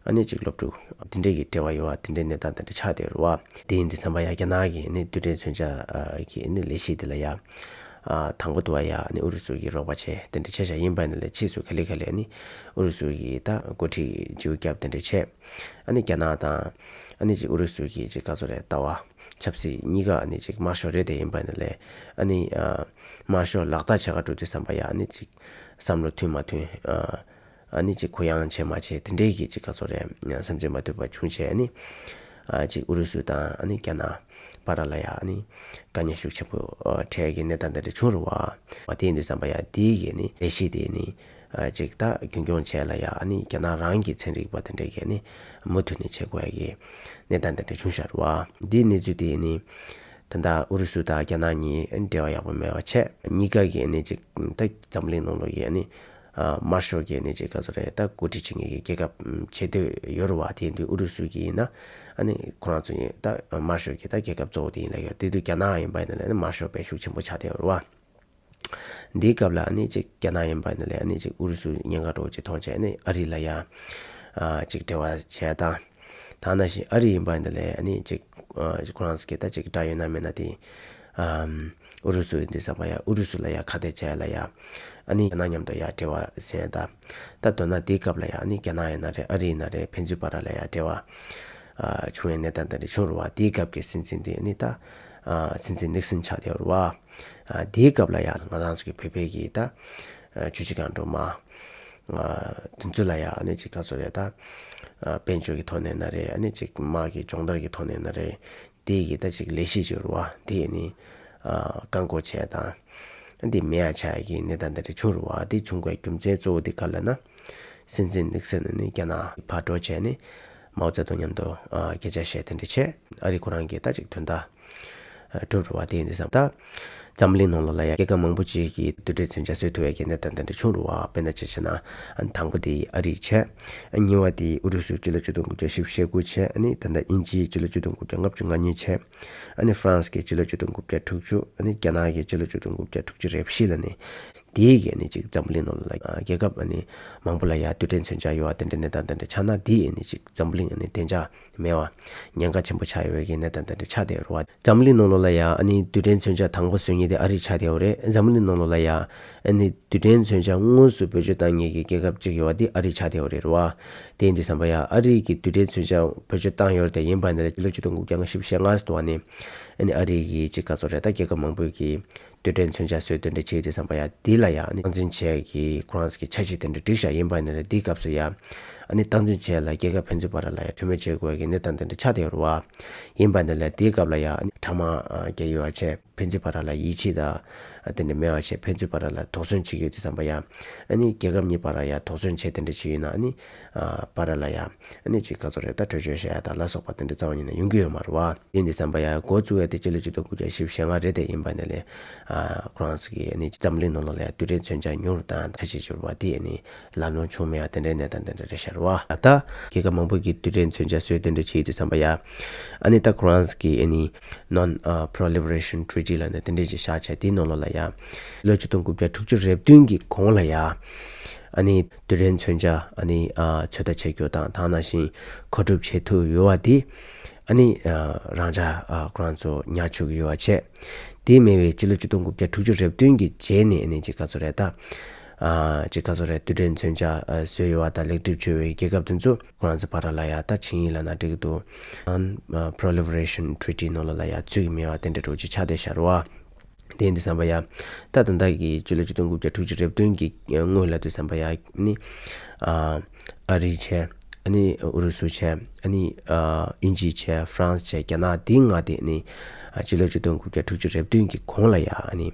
ཨ་ནི་ཅིག་སློབ་ཕྲུག་དེ་འདྲས་ཀྱི་འབྲེལ་བ་ཡོད་པ་དེ་འདྲའི་གནས་སྟངས་དེ་འདྲ་ཆགས་བསྡད་ཡོད་རེད་བ། དེ་ཡིན་དུས་ཙམ་པ་ཡ་རྒྱ་ནག་གི་ནི་རྡུལ་ཕྲན་མཚོན་ཆ་ཨ་གི་ནི་ལས་གཞི་དེ་ལ་ཡ་ཨ་དང་པོ་དུ་བ་ཡ་ནི་ཨུ་རུ་སུ་གི་རོགས་པ་བྱས་དེ་འདྲ་བྱས་བཞག་ཡིན་པ་ཡིན་ན་ལས་ཕྱིས་སུ་ག་ལེ་ག་ལེ་ནི་ཨུ་རུ་སུ་གི་ད་འགོ་ཁྲིད་ཇིའུ་རྒྱབ་དེ་འདྲ་བྱས། ཨ་ནི་རྒྱ་ནག་དང་ཨ་ནི་ཅིག་ཨུ་རུ་སུ་གི་ཅིག་ག་ཚོད་རེད། ལྟ་བ་ཆབ་སྲིད་གཉིས་ཀ་ཨ་ནི་ཅིག་དམར་ཤོག་རེད་དེ། ཡིན་པ་ཡིན་ན་ལས་ཨ་ནི་ཨ་དམར་ཤོག་ལག་བསྟར་བྱེད་ག་འགྲོ་དུས་ཙམ་པ་ཡ་ཨ་ནི་ཅིག་བསམ་བློ་མཐུན་མ་མཐུན་ཨ་ཨ་ནི་ཅིག་གུ་ཡངས་བྱས་མ་བྱས་དེ་འདྲའི་གི་ཅིག་ག་ཚོད་རེད། བསམ་ཚུལ་མ་མཐུན་པ་བྱུང་བྱས་ཨ་ནི་ཨ་ཅིག་ཨུ་རུ་སུ་དང་ཨ་ནི་རྒྱ་ནག་བར་ལ་ཡ་ཨ་ནི་དཀའ་ངལ་ཤུགས་ཆེན་པོ་ཨ་འཕྲད་ཀྱི་གནས་སྟངས་དེ་འདྲ་བྱུང་རེད་བ། དེ་ཡིན་དུས་ཙམ་པ་ཡ་དེའི་གི་ནི་ལས་གཞི་དེ་ནི་ཨ་ཅིག་ད་རྒྱུན་སྐྱོང་བྱས་ལ་ཡ་ཨ་ནི་རྒྱ་ནག་རང་གི་ཚན་རིག་པ་དེ་འདྲས་ཀྱིས་ནི་མུ་མཐུད་ནས་བྱེད་དགོས་ཡ་གི་གནས་སྟངས་དེ་འདྲ་བྱུང་བཞག་རེད་བ། འདིའི་གནས་ཚུལ་དེ་ནི་ད་ལྟ་ཨུ་རུ་སུ་དང་རྒྱ་ནག་གཉིས་འབྲེལ་བ་ཡག་པོ་མེད་པ་བྱས། གཉིས་ཀ་གིས་ནི་ཅིག་ད་འཛམ་གླིང་ནང་ལོགས་ཀྱི་ནི་ཨ་དམར་ཤོག་གི་ནི་ཅིག་ག་ཚོད་རེད། ད་འགོ་ཁྲིད་བྱེད་མཁན་གྱི་རྒྱལ་ཁབ་བྱེད་འདོད་ཡོད་རེད་བ། དེ་ཡིན་དུས་ཨུ་རུ་སུ་གིས་ཡིན་ན་ཨ་ནི་ཁོ་རང་ཚོ་ཡིན་ད་དམར་ཤོག་གི་ད་རྒྱལ་ཁབ་གཙོ་བོ་དེ་ཡིན་ལབ་ཡོད། དེ་དུས་རྒྱ་ནག་ཡིན་པ་ཡིན་ན་ལས་ནི་དམར་ཤོག་དཔེ་ཤུགས་ཆེན་པོ་ཆགས་བསྡད་ཡོད་རེད་བ། འདིའི་སྐབས་ལ་ཨ་ནི་ཅིག་རྒྱ་ནག་ཡིན་པ་ཡིན་ན་ལས་ཨ་ནི་ཅིག་ཨུ་རུ་སུ་ཉེན་ཁ་འདྲ་བོ་ཅིག་མཐོང་བྱས་ཨ་ནི་ཨ་རི་ལ་ཡ་ཨ་ཅིག་འབྲེལ་བ་བྱས་དང་། ད་ནང་བཞིན་ཨ་རི་ཡིན་པ་ཡིན་ན་ལས་ཨ་ནི་ཅིག་ཨ་ཅིག་ཁོ་རང་ཚོ་གི་ད་ཅིག་དགྲ་ཡོད་ན་མེད་ན་དེ་ཨམ་ཨུ་རུ་སུ་ཡིན་དུས་ཙམ་པ་ཡ་ཨུ་རུ་སུ་ལ་ཡ་ཁ་གཏད་བྱས་ལ་ཡ་ཨ་ནི་རྒྱ་ནག་མཉམ་དུ་ཡ་འབྲེལ་བ་ཟེར་ཡ་ད། ད་མདོར་ན་དེའི་སྐབས་ལ་ཡ་ཨ་ནི་རྒྱ་ནག་ཡིན་ན་རེད། ཨ་རི་ཡིན་ན་རེད། ཕན་ཚུན་བར་ལ་ཡ་འབྲེལ་བ་ཨ་བྱུང་བའི་གནས་སྟངས་དེ་འདྲ་བྱུང་རེད་བ། དེའི་སྐབས་ཀྱི་སྲིད་འཛིན་དེ་ནི་ད་ཨ་སྲིད་འཛིན་ནིག་སན་ཆགས་བསྡད་ཡོད་རེད་བ། ཨ་དེའི་སྐབས་ལ་ཡང་ང་རང་ཚོ་གི་བོད་པའི་གི་ད་ཨ་ཆུ་བཞི་སྒང་དྲུག་དམག་ཨ་དེ་ཚོ་ལ་ཡང་ཨ་ནི་ཅིག་ག་ཚོད་རེད། ད་ཨ་དཔལ་འབྱོར་གྱི་ཐོག་ནས་ན་རེད། ཨ་ནི་ཅིག་དམག་གི་སྦྱོང་བརྡར་གྱི་ཐོག་ནས་ན་རེད། དེ་གི་ད་ཅིག་ལས་གཞི་ཅིག་ཡོད་རེད་བ། དེ་ནི་ཨ་བཀག་འགོག་བྱས་དང་། འདི་མེད་ཡ་ཆགས་ཡ་གི་གནས་སྟངས་དེ་འདྲ་བྱུང་རེད་བ། འདི་བྱུང་དགོས་རྒྱུ་མཚན་གཙོ་བོ་འདི་ག་ལབ་ན། སྲིད་འཛིན་ནིག་སན་ནི་རྒྱ་ནག་ཕར་འགྲོ་བྱས་ནས་མའོ་ཙེ་ཏུང་མཉམ་དུ་ཨ་སྐད་ཆ་བཤད་དེ་འདྲ་བྱས། ཨ་རི་ཁོ་རང་གི་ད་ཅིག་དོན་དག་ཨ་གྲུབ་རེད་བ། དེ་ཡིན་དུས་ཙམ་ད་འཛམ་གླིང་ནང་ལོགས་ལ་ཡ་རྒྱལ་ཁབ་མང་པོ་ཅིག་གིས་རྡུལ་ཕྲན་མཚོན་ཆ་བཟོ་ཐུབ་ཡ་གི་གནས་སྟངས་དེ་འདྲ་བྱུང་རེད་བ། དཔེར་ན་ཆ་བཞག་ན་ཨ་ནི་དང་པོ་དེ་ཨ་རི་བྱས། ཨ་གཉིས་པ་དེ་ཨུ་རུ་སུ་སྤྱི་ལོ་ཆིག་སྟོང་དགུ་བརྒྱ་བཞི་བཅུ་ཞེ་དགུ་བྱས། ཨ་ནི་ད་ལྟ་དབྱིན་ཇི་སྤྱི་ལོ་ཆིག་སྟོང་དགུ་བརྒྱ་ལྔ་བཅུ་ང་གཉིས་བྱས། ཨ་ནི་ཧྥ་རན་སི་གི་སྤྱི་ལོ་ཆིག་སྟོང་དགུ་བརྒྱ་དྲུག་ཅུ། ཨ་ནི་རྒྱ་ནག་གི་སྤྱི་ལོ་ཆིག་སྟོང་དགུ་བརྒྱ་དྲུག་ཅུ་རེ་བཞི་ལ་ནི། དེའི་གི་ནི་ཅིག་འཛམ་གླིང་ནང་ལ་ཨ་རྒྱལ་ཁབ་ཨ་ནི་མང་པོ་ལ་ཡ་རྡུལ་ཕྲན་མཚོན་ཆ་ཡོད་པ་དེ་འདྲ་གནས་སྟངས་དེ་འདྲ་ཆགས་ན། དེ་ཡི་ནི་ཅིག་འཛམ་གླིང་ཨ་ནི་བདེ་འཇགས་མེད་པ་ཉེན་ཁ་ཆེན་པོ་ཆགས་ཡོད་པའི་གི་གནས་སྟངས་དེ་འདྲ་ཆགས་བསྡད་ཡོད་རེད་བ། འཛམ་གླིང་ནང་ལོགས་ལ་ཡ་ཨ་ནི་རྡུལ་ཕྲན་མཚོན་ཆ་དང་པོ་བཟོ་མཁན་དེ་ཨ་རི་ཆགས་བསྡད་ཡོད་རེད། འཛམ་གླིང་ནང་ལོགས་ལ་ཡ་ཨ་ནི་རྡུལ་ཕྲན་མཚོན་ཆ་དངོས་སུ་བེད་སྤྱོད་བཏང་མཁན་གི་རྒྱལ་ཁབ་གཅིག་ཡོད་པ་དེ་ཨ་རི་ཆགས་བསྡད་ཡོད་རེད་བ། དེ་ཡིན་དུས་ཙམ་པ་ཡ་ཨ་རི་གི་རྡུལ་ཕྲན་མཚོན་ཆ་བེད་སྤྱོད་བཏང་ཡོད་རེད་དེ། ཡིན་པ་ནི་ལོ་ཆིག་སྟོང་དགུ་བརྒྱ་ལྔ་བཅུ་ཞེ་ལྔ་ཙམ་དུ་བ་ནི་ཨ་ནི་ཨ་རི་གི་ཅིག་ག་ཚོད་རེད། ད་རྒྱལ་ཁབ་མང་པོའི་གི་རྡུལ་ རྡུལ་ཕྲན་མཚོན་ཆ་བཟོས་དེ་འདྲ་བྱས་དུས་ཙམ་པ་ཡ་འདི་ལ་ཡ་ཨ་ནི་སྟངས་འཛིན་བྱེད་ཀྱི་ཁོ་རང་ཚོ་གི་འཆར་གཞི་དེ་འདྲ་བསྒྲིགས་བཞག་ཡིན་པ་ཡིན་ན་ལས་འདིའི་སྐབས་སུ་ཡ་ཨ་ནི་སྟངས་འཛིན་བྱེད་ལ་རྒྱལ་ཁབ་ཕན་ཚུན་བར་ལ་ཡ་གྲོས་མོལ་བྱེད་དགོས་ཀྱི་གནས་སྟངས་དེ་འདྲ་ཆགས་བསྡད་ཡོད་རེད་བ། ཡིན་པ་ཡིན་ན་ལས་འདིའི་སྐབས་ལ་ཡ་ཨ་ནི་དྲག་དམག་རྒྱག་ཡོད་བ་བྱས། ཕན་ཚུན་བར་ལ་ཡིད་ཆེས་དང་དེ་འདྲ་མེད་པ་བྱས་ཕན་ཚུན་བར་ལ་དོགས་ཟོན་བྱེད་ཀྱི་ཡོད་དུས་ཙམ་པ་ཡ། ཨ་ནི་རྒྱལ་ཁབ་གཉིས་བར་ལ་ཡ་དོགས་ཟོན་བྱས་དེ་འདྲ་བྱས་ཡོད་ན་ཨ་ནི་བར་ལ་ཡ་ཨ་ནི་ཅིག་ག་ཚོད་རེད་ད་གྲོས་ཆོད་བཤད་ཡ་དང་ལ་སོགས་པ་དེ་འདྲ་རྩ་བ་ཉིད་ནས་ཡོང་གི་ཡོད་མ་རེད་བ། ཡིན་དུས་ཙམ་པ་ཡ་འགོ་བཙུགས་ཡ་དེ་སྤྱི་ལོ་ཆིག་སྟོང་དགུ་བརྒྱ་བཞི་བཅུ་ཞེ་ལྔ་རེད་དེ་ཡིན་པ་ཡིན་ན་ལས། ཁོ་རང་ཚོ་གི་ཨ་ནི་འཛམ་གླིང་ནང་ལོགས་ལ་ཡ་རྡུལ་ཕྲན་མཚོན་ཆ་ཉུང་རུ་བཏང་ཡ་འཆར་གཞི་བཅོལ་བ་དེ་ཨ་ནི། ལམ་ལྷོང་བྱུང་མེད་ཡ་དེ་འདྲའི་གནས་སྟངས་དེ་འདྲ་རེད་ཤག་རེད་བ། ད་རྒྱལ་ཁབ་མང་པོ་གིས་རྡུལ་ཕྲན་མཚོན་ཆ་བཟོས་དེ་འདྲ་བྱེད་དུས་ཙམ་པ་ཡ། ཨ་ནི་ད་ཁོ་རང་ཚོ་གིས་ཨ་ནི་Non Proliferation Treaty ལབ་ནས་དེ་འདྲ་ཅིག་བཞག་བྱས་དེའི་ནང་ལོགས་ལ་ཡ། ལོ་ཆིག་སྟོང་དགུ་བརྒྱ་དྲུག་ཅུ་རེ་བདུན་གྱི་གོང་ལ་ཡ། ཨ་ནི་རྡུལ་ཕྲན་མཚོན་ཆ་ཨ་ནི་ཚོད་ལྟ་བྱེད་རྒྱུ་དང་དེ་ནང་བཞིན་མཁོ་སྒྲུབ་བྱེད་ཐུབ་ཡོད་པ་དེ། ཨ་ནི་རང་འཇགས་ཁོ་རང་ཚོ་ཉར་ཆོག་གི་ཡོད་པ་བྱས། དེ་མིན་པའི་སྤྱི་ལོ་ཆིག་སྟོང་དགུ་བརྒྱ་དྲུག་ཅུ་རེ་བདུན་གྱི་རྗེས་ནས་ཨ་ནི་ཅིག་ག་ཚོད་རེད་ད། ཨ་ཅིག་ག་ཚོད་རེད་རྡུལ་ཕྲན་མཚོན་ཆ་ཨ་བཟོས་ཡོད་པ་དང་ལེགས་གྲུབ་བྱུང་བའི་རྒྱལ་ཁབ་དེ་ཚོ་ཁོ་རང་ཚོ་བར་ལ་ཡ་ད་ཆིངས་ཡིག་ལབ་ན་འགྲིག་གི་འདུག Non Proliferation Treaty ནང་ལོགས་ལ་ཡ་ཚུད་ཀྱི་མེད་པ་དེ་འདྲ་འདྲ་བོ་ཅིག་ཆགས་བསྡད་ཤག་རེད་བ། དེ་ཡིན་དུས་ཙམ་པ་ཡ། ད་ད་ལྟ་གི་སྤྱི་ལོ་ཆིག་སྟོང་དགུ་བརྒྱ་དྲུག་ཅུ་རེ་བདུན་གྱི་སྔོན་ལ་དུས་ཙམ་པ་ཡ་ནི། ཨ་ཨ་རི་བྱས། ཨ་ནི་ཨུ་རུ་སུ་བྱས། ཨ་ནི་ཨ་དབྱིན་ཇི་བྱས། ཧྥ་རན་སི་བྱས། རྒྱ་ནག་འདི་ལྔ་དེ་ནི། ཨ་སྤྱི་ལོ་ཆིག་སྟོང་དགུ་བརྒྱ་དྲུག་ཅུ་རེ་བདུན་གྱི་གོང་ལ་ཡ་ཨ་ནི།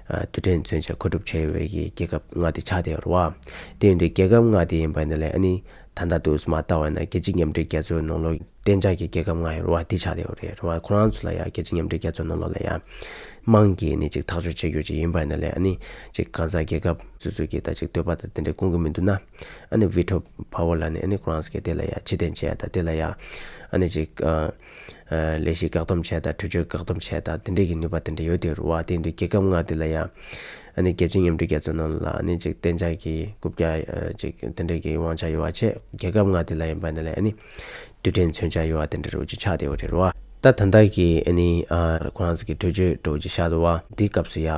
ཨ་རྡུལ་ཕྲན་མཚོན་ཆ་མཁོ་སྒྲུབ་བྱས་ཡོད་པའི་གི་རྒྱལ་ཁབ་ལྔ་དེ་ཆགས་བསྡད་ཡོད་རེད་བ། དེ་ཡིན་དུས་རྒྱལ་ཁབ་ལྔ་དེ་ཡིན་པ་ཡིན་ན་ལས་ཨ་ནི། ད་ལྟ་དུས་མ་ལྟ་བ་ཡིན་ན་རྒྱལ་སྤྱི་མཉམ་འབྲེལ་རྒྱལ་ཚོགས་ནང་ལོགས་གཏན་འཇགས་ཀྱི་རྒྱལ་ཁབ་ལྔ་ཡོད་རེད་བ། འདི་ཆགས་བསྡད་ཡོད་རེད་རེད་བ། ཁོ་རང་ཚོ་ལ་ཡ་རྒྱལ་སྤྱི་མཉམ་འབྲེལ་རྒྱལ་ཚོགས་ནང་ལོགས་ལ་ཡ། དམངས་ཀྱིས་ནི་ཅིག་ཐག་གཅོད་བྱེད་རྒྱུ་ཅིག་ཡིན་པ་ཡིན་ན་ལས་ཨ་ནི་ཅིག་གང་ཟག་རྒྱལ་ཁབ་སོ་སོ་གིས་ད་ཅིག་འདོད་པ་དང་དེ་འདྲའི་སྐོང་གི་མི་འདུག་ན། ཨ་ནི་Veto Power ལབ་ནས་ཨ་ནི་ཁོ་རང་ཚོ་གིས་དེ་ལ་ཡ་ཕྱིར་འཐེན་བྱས་དང་དེ་ལ་ཡ་ཨ་ནི་ཅིག་ཨ་ཨ་ལས་གཞི་བཀག་སྡོམ་བྱས་དང་གྲོས་ཆོད་བཀག་སྡོམ་བྱས་དང་དེ་འདྲའི་གི་ནུས་པ་དེ་འདྲ་ཡོད་དེ་རུ་བ། དེ་འདུག་རྒྱལ་ཁབ་ལྔ་དེ་ལ་ཡ་ཨ་ནི་རྒྱལ་སྤྱི་མཉམ་འབྲེལ་རྒྱལ་ཚོགས་ནང་ལ་ཨ་ནི་ཅིག་གཏན་འཇགས་ཀྱི་རྐུབ་བཀྱག་ཨ་ཅིག་དེ་འདྲའི་གི་དབང་ཆ་ཡོད་བ་བྱས། རྒྱལ་ཁབ་ལྔ་དེ་ལ་ཡིན་པ་ཡིན་ན་ལས་ཨ་ནི་རྡུལ་ཕྲན་མཚོན་ཆ་ཡོད་བ་དེ་འདྲ་རུ་ཅིག་ཆགས་བསྡད་ཡོད་རེད་རུ་བ། ད་ད་ལྟ་གི་ཨ་ནི་ཨ་ཁོ་རང་ཚོ་གི་གྲོས་ཆོད་འདྲ་བོ་ཅིག་བཞག་འདུག་བ། འདིའི་སྐབས་སུ་ཡ་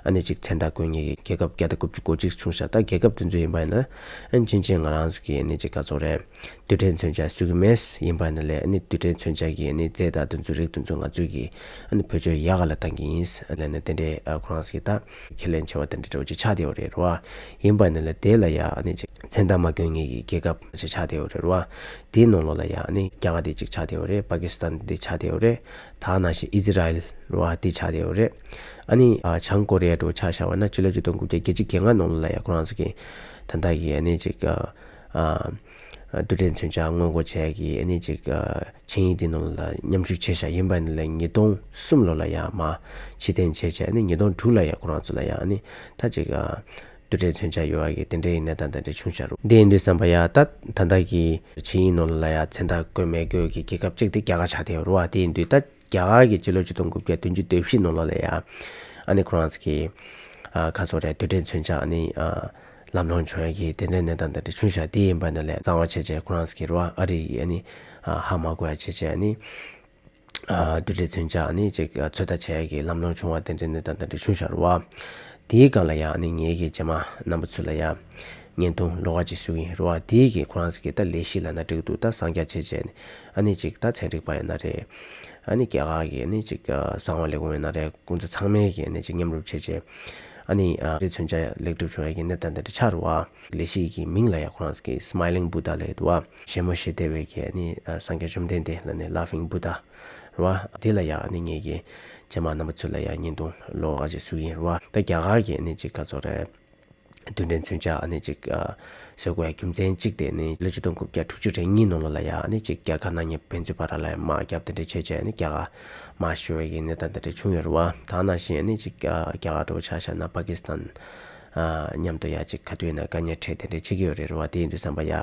ཨ་ནི་ཅིག་མཚན་རྟགས་བཀོད་མཁན་གྱི་རྒྱལ་ཁབ་བརྒྱ་དང་དགུ་བཅུ་གོ་གཅིག་བྱུང་ཤག་ད་རྒྱལ་ཁབ་དེ་ཚོ་ཡིན་པ་ཡིན་ན་ཨ་ནི་ཕྱིན་ཆད་ང་རང་ཚོ་གི་ཨ་ནི་ཅིག་ག་ཚོད་རེད། རྡུལ་ཕྲན་མཚོན་ཆ་བཟོ་གི་མེད། ཡིན་པ་ཡིན་ན་ལས་ཨ་ནི་རྡུལ་ཕྲན་མཚོན་ཆ་གི་ཨ་ནི་རྫས་དང་དེ་ཚོ་རིགས་དེ་ཚོ་ང་ཚོས་ཀྱི་ཨ་ནི་བེད་སྤྱོད་ཡག་ག་ལ་བཏང་གི་ཡིན་ལབ་ནས་དེ་འདྲའི་ཨ་ཁོ་རང་ཚོ་གི་ད་ཁས་ལེན་བྱས་པ་དེ་འདྲ་འདྲ་བོ་ཅིག་ཆགས་བསྡད་ཡོད་རེད་རུ་བ། ཡིན་པ་ཡིན་ན་ལས་དེ་ལ་ཡ་ཨ་ནི་ཅིག་མཚན་རྟགས་མ་བཀོད་མཁན་གྱི་རྒྱལ་ཁབ་ཅིག་ཆགས་བསྡད་ཡོད་རེད་རུ་བ། དེའི་ནང་ལོགས་ལ་ཡ་ཨ་ནི་རྒྱ་གར་དེ་གཅིག་ཆགས་བསྡད་ཡོད་རེད། པ་ཀི་སི་ཐན་དེ་ཆགས་བསྡད་ཡོད་རེད། ད་ནང་བཞིན་ཨི་ཛི་རལ་རུ་བ་དེ་ཆགས་བསྡད་ཡོད་རེད། ཨ་ནི་ཨ་བྱང་ཀོ་རི་ཡ་འདྲ་བོ་ཆ་བཞག་པ་ན་ཕྱི་ལོ་ཆིག་སྟོང་དགུ་བརྒྱ་བརྒྱད་ཅུ་གྱ་ལྔ་ནང་ལོགས་ལ་ཡ་ཁོ་རང་ཚོ་གི་ད་ལྟ་གི་ཨ་ནི་ཅིག་ཨ་ཨ་རྡུལ་ཕྲན་མཚོན་ཆ་སྔོན་འགོག་བྱེད་ཡ་གི་ཨ་ནི་ཅིག་ཨ་ཆིངས་ཡིག་དེ་ནང་ལ་མཉམ་ཞུགས་བྱས་ཤག་ཡིན་པ་ཡིན་ན་ལས་ཉིས་སྟོང་གསུམ་ལོ་ལ་ཡ་མར་ཕྱིར་འཐེན་བྱས་བྱས་ཨ་ནི་ཉིས་སྟོང་དྲུག་ལ་ཡ་ཁོ་རང་ཚོ་ལ་ཡ་ཨ་ནི་ད་ཅིག་ཨ། རྡུལ་ཕྲན་མཚོན་ཆ་ཡོད་པ་གི་དེ་འདྲའི་གནས་སྟངས་དེ་འདྲ་བྱུང་ཤག་རུ། འདི་ཡིན་དུས་ཙམ་པ་ཡ་ད་ད་ལྟ་གི་ཆིངས་ཡིག་ནང་ལ་ཡ་མཚན་རྟགས་བཀོད་མེད་དགོས་ཀྱི་རྒྱལ་ཁབ་གཅིག་དེ་རྒྱ་གར་ཆགས་བསྡད་ཡོད་རུ་བ། དེ་ཡིན་དུས་ད་རྒྱ་གར་གྱི་སྤྱི་ལོ་ཆིག་སྟོང་དགུ་བརྒྱ་བདུན་ཅུ་དོན་བཞི་ནང་ལོགས་ལ་ཡ་ཨ་ནི་ཁོ་རང་ཚོ་གི་ཨ་ཁ་སོ་རེད་རྡུལ་ཕྲན་མཚོན་ཆ་ཨ་ནི་ཨ་ལམ་ལྷོང་བྱུང་ཡ་གི་དེ་འདྲའི་གནས་སྟངས་དེ་འདྲ་བྱུང་ཤག་དེ་ཡིན་པ་ན་ལས་གཙང་བ་བྱས་བྱས་ཁོ་རང་ཚོ་གི་རུ་བ་ཨ་རི་ཡི་ཨ་ནི་ཨ་ཧ་མ་གོ་ཡ་བྱས་བྱས་ཨ་ནི། ཨ་རྡུལ་ཕྲན་མཚོན་ཆ་ནི་ཅིག་ཨ་ཚོད་ལྟ་བྱེད་ཡ་གི་ལམ་ལྷོང་བྱུང་བ་དེ་འདྲའི་གནས་སྟངས་དེ་འདྲ་བྱུང་ཤག་རུ་བ། དེའི་སྒང་ལ་ཡ་ཨ་ནི་ངེད་ཀྱི་རྗེས་མ་རྣམ་པ་ཚོ་ལ་ཡ་བརྙན་ཐུང་ལོགས་ཀ་ཅིག་བཟོ་གི་ཡིན་རུ་བ། དེའི་གི་ཁོ་རང་ཚོ་གི་ད་ལས་གཞི་ལབ་ན་འགྲིག་འདུག་ད་གསང་རྒྱ་བྱས་བྱས་ནས་ཨ་ནི་ཅིག་ད་ཚན་རིག་པ་ཡིན་ན་རེད། ཨ་ནི་རྒྱ་གར་གི་ཨ་ནི་ཅིག་ཨ་གསང་བ་ལས་ཁུངས་ཡིན་ན་རེད། ཁོང་ཚོ་ཚང་མས་གི་ཨ་ནི་ཅིག་མཉམ་རུབ་བྱས་བྱས་ཨ་ནི་ཨ་རི་མཚོན་ཆ་ལེགས་གྲུབ་བྱུང་ཡ་གི་གནས་སྟངས་དེ་འདྲ་ཆགས་རུ་བ། ལས་གཞི་གི་མིང་ལ་ཡ་ཁོ་རང་ཚོ་གི་Smiling Buddha ལབ་འདུག་བ། བཞད་མོ་བཞད་བདེ་བའི་གི་ཨ་ནི་ཨ་སངས་རྒྱས་བཅོམ་ལྡན་འདས་ལབ་ནས་Laughing Buddha རེད་བ། དེ་ལ་ཡ་ཨ་ནི་ངེད་ཀྱི་རྗེས་མ་རྣམ་པ་ཚོ་ལ་ཡ་བརྙན་ཐུང་ལོགས་ཀ་ཅིག་བཟོ་གི་ཡིན་རེད་བ། ད་རྒྱ་གར་གྱི་ཨ་ནི་ཅིག་ག་ཚོད་རེད། རྡུལ་ཕྲན་མཚོན་ཆ་ཨ་ནི་ཅིག་ཨ་བཟོ་དགོས་ཡ་རྒྱུ་མཚན་གཅིག་དེ་ནི་ལོ་ཆིག་སྟོང་དགུ་བརྒྱ་དྲུག་ཅུ་རེ་གཉིས་ནང་ལོགས་ལ་ཡ་ཨ་ནི་ཅིག་རྒྱ་དཀར་ནག་གཉིས་ཕན་ཚུན་བར་ལ་ཡ་དམག་རྒྱབ་དེ་འདྲ་བྱས་བྱས་ཨ་ནི་རྒྱ་གར་དམག་ཤོར་བའི་གི་གནས་སྟངས་དེ་འདྲ་བྱུང་ཡོད་རེད་བ། ད་ནང་བཞིན་ཨ་ནི་ཅིག་ཨ་རྒྱ་གར་འདྲ་བོ་ཆ་བཞག་ན་པ་ཀི་སི་ཐན་ཨ་མཉམ་དུ་ཡ་ཅིག་ག་དུས་ཡིན་ན་དཀའ་ངལ་འཕྲད་དེ་འདྲ་བྱེད་ཀྱི་ཡོད་རེད་རེད་བ། དེ་ཡིན་དུས་ཙམ་པ་ཡ།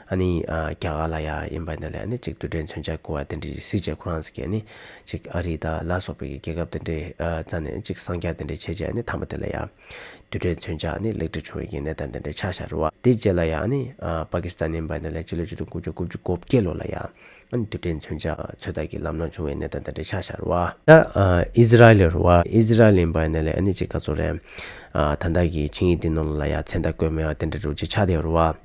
ཨ་ནི་ཨ་རྒྱ་གར་ལ་ཡ་ཡིན་པ་ཡིན་ན་ལས་ཨ་ནི་ཅིག་རྡུལ་ཕྲན་མཚོན་ཆ་དགོས་པ་དེ་འདྲ་ཅིག་གཟིགས་བྱས་ཁོ་རང་ཚོ་གིས་ཨ་ནི་ཅིག་ཨ་རི་དང་ལ་སོགས་པའི་གི་རྒྱལ་ཁབ་དེ་འདྲའི་ཨ་རྩ་ནས་ཅིག་གསང་རྒྱ་དེ་འདྲ་བྱས་བྱས་ཨ་ནི་ཐ་མ་དེ་ལ་ཡ་རྡུལ་ཕྲན་མཚོན་ཆ་ཨ་ནི་ལེགས་གྲུབ་བྱུང་བའི་གི་གནས་སྟངས་དེ་འདྲ་ཆགས་བཞག་རེད་བ། དེ་རྗེས་ལ་ཡ་ཨ་ནི་ཨ་པ་ཀི་སི་ཐན་ཡིན་པ་ཡིན་ན་ལས་སྤྱི་ལོ་ཆིག་སྟོང་དགུ་བརྒྱ་དགུ་བཅུ་གོ་བརྒྱད་ལོ་ལ་ཡ་ཨ་ནི་རྡུལ་ཕྲན་མཚོན་ཆ་ཚོད་ལྟ་གི་ལམ་ལྷོང་བྱུང་བའི་གནས་སྟངས་དེ་འདྲ་ཆགས་བཞག་རེད་བ། ད་ཨ་ཨི་ཛི་རལ་རེད་བ། ཨི་ཛི་རལ་ཡིན་པ་ཡིན་ན་ལས་ཨ་ནི་ཅིག་ག་ཚོད་རེད། ཨ་ད་ལྟ་གི་ཆིངས་ཡིག་འདི་ནང་ལ་ཡ་མཚན་རྟགས་བཀོད་མེད་པ་དེ་འདྲ་འདྲ་བོ་ཅིག་ཆགས་བསྡད་ཡོད་རེད་བ།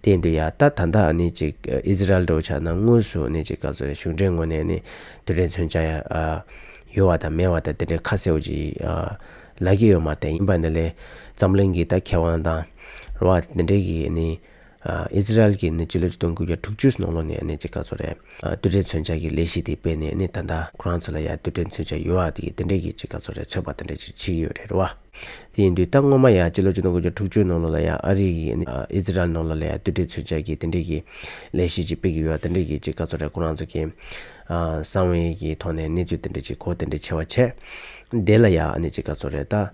དེ་ཡིན་དུས་ཡ་ད་ད་ལྟ་ཨ་ནི་ཅིག་ཨི་ཛི་རལ་འདྲ་བོ་ཆགས་ན་དངོས་སུ་ཨ་ནི་ཅིག་ག་ཚོད་རེད་གཞུང་འབྲེལ་ངོས་ནས་ཨ་ནི་རྡུལ་ཕྲན་མཚོན་ཆ་ཡ་ཨ་ཡོད་པ་དང་མེད་པ་དང་དེ་འདྲའི་ཁ་གསལ་བོ་ཅིག་ཨ་ ལབ་ཀྱི་ཡོད་མ་རེད། ཡིན་པ་ཡིན་ན་ལས་འཛམ་གླིང་གི་ད་མཁས་དབང་དང་རེད་བ། དེ་འདྲས་ཀྱི་ནི་ཨ་ཨི་ཛི་རལ་གྱི་ནི་སྤྱི་ལོ་ཆིག་སྟོང་དགུ་བརྒྱ་དྲུག་ཅུ་ནང་ལོགས་ནས་ནི་ཅིག་ག་ཚོད་རེད། ཨ་རྡུལ་ཕྲན་མཚོན་ཆ་གི་ལས་གཞི་དེ་སྤེལ་ནས་ནི་ད་ལྟ་ཁོ་རང་ཚོ་ལ་ཡ་རྡུལ་ཕྲན་མཚོན་ཆ་ཡོད་པ་དེ་གི་དེ་འདྲས་ཀྱི་ཅིག་ག་ཚོད་རེད། ཚོད་དཔག་དེ་འདྲས་ཅིག་བྱེད་ཀྱི་ཡོད་རེད། རེད་བ། དེ་ཡིན་དུས་ད་སྔོན་མ་ཡ་སྤྱི་ལོ་ཆིག་སྟོང་དགུ་བརྒྱ་དྲུག་ཅུ་ནང་ལོགས་ལ་ཡ་ཨ་རི་ཡི་ནི་ཨ་ཨི་ཛི་རལ་ནང་ལོགས་ལ་ཡ་རྡུལ་ཕྲན་མཚོན་ཆ་གི་དེ་འདྲས་ཀྱི་ལས་གཞི་ཅིག་སྤེལ་གྱི་ཡོད་པ་དེ་འདྲས་ཀྱི་ཅིག་ག་ཚོད་རེད། ཁོ་རང་ཚོ་གི་ཨ་གསང་བའི་གི་ཐོག་ནས་གནས་ཚུལ་དེ་འདྲས་ཅིག་གོ་དེ་འདྲས་བྱས་པ་བྱས། དེ་ལ་ཡ་ཨ་ནི་ཅིག་ག་ཚོད་རེད། ད་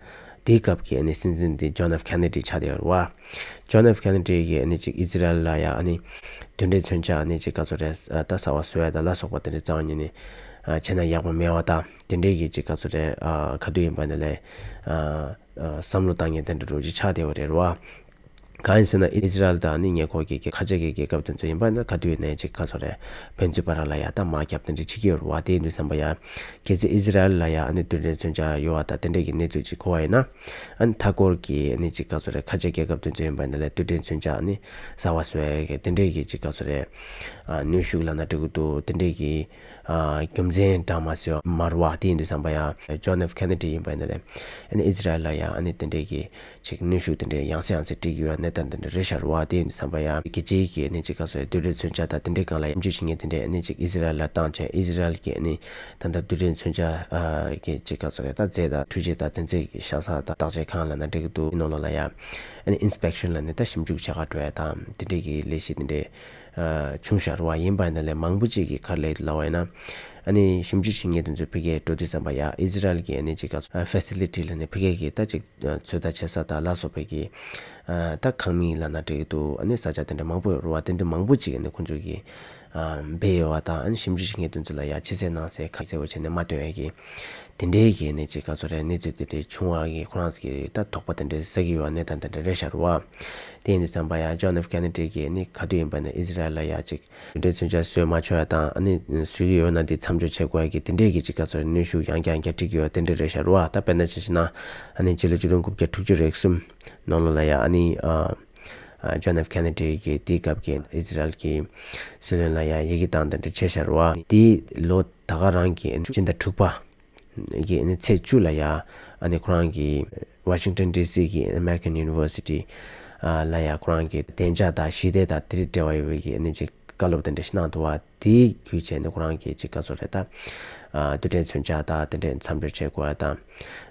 དེའི་སྐབས་ཀྱི་ཨ་ནི་སྲིད་འཛིན་དེ་ཇོན་ཨེཕ་ཁེ་ནེ་ཌི་ཆགས་བསྡད་ཡོད་རེད་བ། ཇོན་ཨེཕ་ཁེ་ནེ་ཌི་གིས་ཨ་ནི་ཅིག་ཨི་ཛི་རལ་ལ་ཡ་ཨ་ནི་རྡུལ་ཕྲན་མཚོན་ཆ་ཨ་ནི་ཅིག་ག་ཚོད་རེད། ཨ་ད་གསར་པ་བཟོ་ཡ་ད་ལ་སོགས་པ་དེ་འདྲས་རྩ་བ་ཉིད་ནས་ཨ་བྱས་ན་ཡག་པོ་མེད་པ་དང་། དེ་འདྲས་ཀྱི་ཅིག་ག་ཚོད་རེད། ཨ་ག་དུས་ཡིན་པ་ནི་ལས་ཨ་ཨ་བསམ་བློ་བཏང་མཁན་དེ་འདྲ་འདྲ་ཅིག་ཆགས་བསྡད་པ་རེད་བ། གང་ཡིན་ཟེར་ན་ཨི་ཛི་རལ་དང་ནི་ཉེ་འཁོར་གྱི་ཁ་ཆེ་གི་རྒྱལ་ཁབ་དེ་ཚོ་ཡིན་པ་ན་ག་དུས་ནས་ཅིག་ག་ཚོད་རེད། ཕན་ཚུན་བར་ལ་ཡ་ད་དམག་རྒྱབ་དེ་འདྲ་བྱེད་ཀྱི་ཡོད་རེད་བ། དེ་ཡིན་དུས་ཙམ་པ་ཡ་གལ་སྲིད་ཨི་ཛི་རལ་ལ་ཡ་ཨ་ནི་རྡུལ་ཕྲན་མཚོན་ཆ་ཡོད་པ་དང་དེ་འདྲས་ཀྱི་གནས་ཚུལ་ཅིག་གོ་བ་ཡིན་ན། ཨ་ནི་མཐའ་འཁོར་གྱི་ཨ་ནི་ཅིག་ག་ཚོད་རེད། ཁ་ཆེ་རྒྱལ་ཁབ་དེ་ཚོ་ཡིན་པ་ན་ལས་རྡུལ་ཕྲན་མཚོན་ཆ་ཨ་ནི་གསར་པ་བཟོ་ཡ་གི་དེ་འདྲས་ཀྱི་ཅིག་ག་ཚོད་རེད། ཨ་གནོན་ཤུགས་ལབ་ན་འགྲིག་གི་འདུག་དེ་འདྲས་ཀྱི་ཨ་རྒྱུ་མཚན་འདྲ་མ་ཟེར་བ་མ་རེད་བ། དེ་ཡིན་དུས་ཙམ་པ་ཡ་ཇོན་ཨེཕ་ཁེ་ནེ་ཌི་ཡིན་པ་ན་ལས་ཨ་ནི་ཨི་ཛི་རལ་ལ་ཡ་ཨ་ནི་དེ་འདྲས་ཀྱི་ཅིག་གནོན་ཤུགས་དེ་འདྲའི་ཡང་སེ་ཡང་སེ་སྤྲད་ཀྱི་ཡོད་གནས་སྟངས་དེ་འདྲ་རེད་ཤག་རེད་བ། དེ་ཡིན་དུས་ཙམ་པ་ཡ་རྒྱལ་སྤྱིའི་གི་ནི་ཅིག་ག་ཚོད་རེད། རྡུལ་ཕྲན་མཚོན་ཆ་དང་དེ་འདྲའི་སྒང་ལ་ཡ་ཞིབ་འཇུག་བྱེད་མཁན་དེ་འདྲས་ནི་ཅིག་ཨི་ཛི་རལ་ལ་བཏང་བྱས། ཨི་ཛི་རལ་གྱི་ནི་ད་ལྟ་རྡུལ་ཕྲན་མཚོན་ཆ་ཨ་གི་ཅིག་ག་ཚོད་རེད། ད་རྫས་དང་འཕྲུལ་ཆས་དང་དེ་ཚོའི་གི་བཞག་ས་དང་བརྟག་དཔྱད་ཁང་ལབ་ན་འགྲིག་གི་འདུག་དེ་ནང་ལོགས་ལ་ཡ་ཨ་ནི་ཨིན་སི་པེག་ཤན་ལབ་ནས་ད་ཞིབ་འཇུག་བྱེད་ག་འགྲོ་ཡ་དང་དེ་འདྲའི་གི་ལས་གཞི་དེ་འདྲས་ཨ་བྱུང་ཤག་རེད་བ། ཡིན་པ་ཡིན་ན་ལས་མང་པོ་ཅིག་གིས་ག་རེ་ལབ་ལབ་པ་ཡིན་ན། ཨ་ནི་ཞིབ་འཇུག་བྱེད་མཁན་དེ་ཚོ་ཕ་གིར་འགྲོ་དུས་ཙམ་པ་ཡ་ཨི་ཛི་རལ་གྱི་ཨ་ནི་ཅིག་ག་ཚོད་ཨ་ཕེ་སི་ལི་ཊི་ལབ་ནས་ཕ་གི་གི་ད་ཅིག་ཨ་ཚོད་ལྟ་བྱེད་ས་དང་ལ་སོགས་པའི་གི་ཨ་ད་ཁང་མིག་ལབ་ན་འགྲིག་གི་འདུག་ཨ་ནི་ས་ཆ་དེ་འདྲ་མང་པོ་ཡོད་རེད་བ། དེ་འདྲ་མང་པོ་ཅིག་ཨ་ནི་ཁོང་ཚོས་གི་ཨ་སྦས་ཡོད་པ་དང་། ཨ་ནི་ཞིབ་འཇུག་བྱེད་མཁན་དེ་ཚོ་ལ་ཡ་ཕྱི་གསལ་ནང་གསལ་ཁ་གསལ་པོ་བྱས་ནས་མ་སྟོན་ཡ་གི་དེ་འདྲའི་གི་ཨ་ནི་ཅིག་ག་ཚོད་རེད། གནས་ཚུལ་དེ་འདྲ་བྱུང་བ་གི་ཁོ་རང་ཚོ་གི་ད་དོགས་པ་དེ་འདྲ་ཟ་གི་ཡོད་པ་གནས་སྟངས་དེ་འདྲ་རེད་ཤག་རེད་བ། དེ་ཡིན་དུས་ཙམ་པ་ཡ་ཇོན་ཨེཕ་ཁེ་ནེ་ཌི་གིས་ནི་ག་དུས་ཡིན་པ་ན་ཨི་ཛི་རལ་ལ་ཡ་ཅིག་རྡུལ་ཕྲན་མཚོན་ཆ་བཟོས་མ་ཆོག་ཡ་དང་། ཨ་ནི་བཟོས་ཀྱི་ཡོད་ན་དེ་མཚམས་འཇོག་བྱེད་དགོས་ཡ་གི་དེ་འདྲས་ཀྱི་ཅིག་ག་ཚོད་རེད། གནོན་ཤུགས་ཡང་བསྐྱར་ཡང་བསྐྱར་སྤྲད་ཀྱི་ཡོད་དེ་འདྲས་རེད་ཤག་རེད་བ། ད་དཔེར་ན་ཆ་བཞག་ན་ཨ་ནི་སྤྱི་ལོ་ཆིག་སྟོང་དགུ་བརྒྱ་དྲུག་ཅུ་རེ་གསུམ་ནང་ལོགས་ལ་ཡ་ཨ་ནི་ཨ་ཨ་ཇོན་ཨེཕ་ཁེ་ནེ་ཌི་གིས་དེའི་སྐབས་ཀྱི་ཨི་ཛི་རལ་གྱི་སྲིད་བློན་ལ་ཡ་ཡི་གེ་བཏང་དེ་འདྲས་བྱས་ཤག་རེད་བ། དེའི་ལོ་ད་ག་རང་གི་སྤྱི་ཟླ་དྲུག་པ་གི་ཨ་ནི་ཚེས་བཅུ་ལ་ཡ་ཨ་ནི་ཁོ་རང་གི་ཝ་ཤིང་ཊོན་ཌི་སི་གི་ཨ་མེ་རི་ཀན་ཡུ་ནི་ཝར་སི་ཊི་ལ་ཡ་ཁོ་རང་གི་བདེ་འཇགས་དང་ཞི་བདེ་དང་དེ་རིགས་འབྲེལ་བ་ཡོད་པའི་གི་ཨ་ནི་ཅིག་བཀའ་སློབ་དེ་འདྲ་ཞིག་གནང་འདུག་བ། དེའི་བརྒྱུད་བྱས་ནས་ཁོ་རང་གིས་ཅིག་ག་ཚོད་རེད། ད་ཨ་རྡུལ་ཕྲན་མཚོན་ཆ་དང་དེ་འདྲའི་མཚམས་འཇོག་བྱེད་དགོས་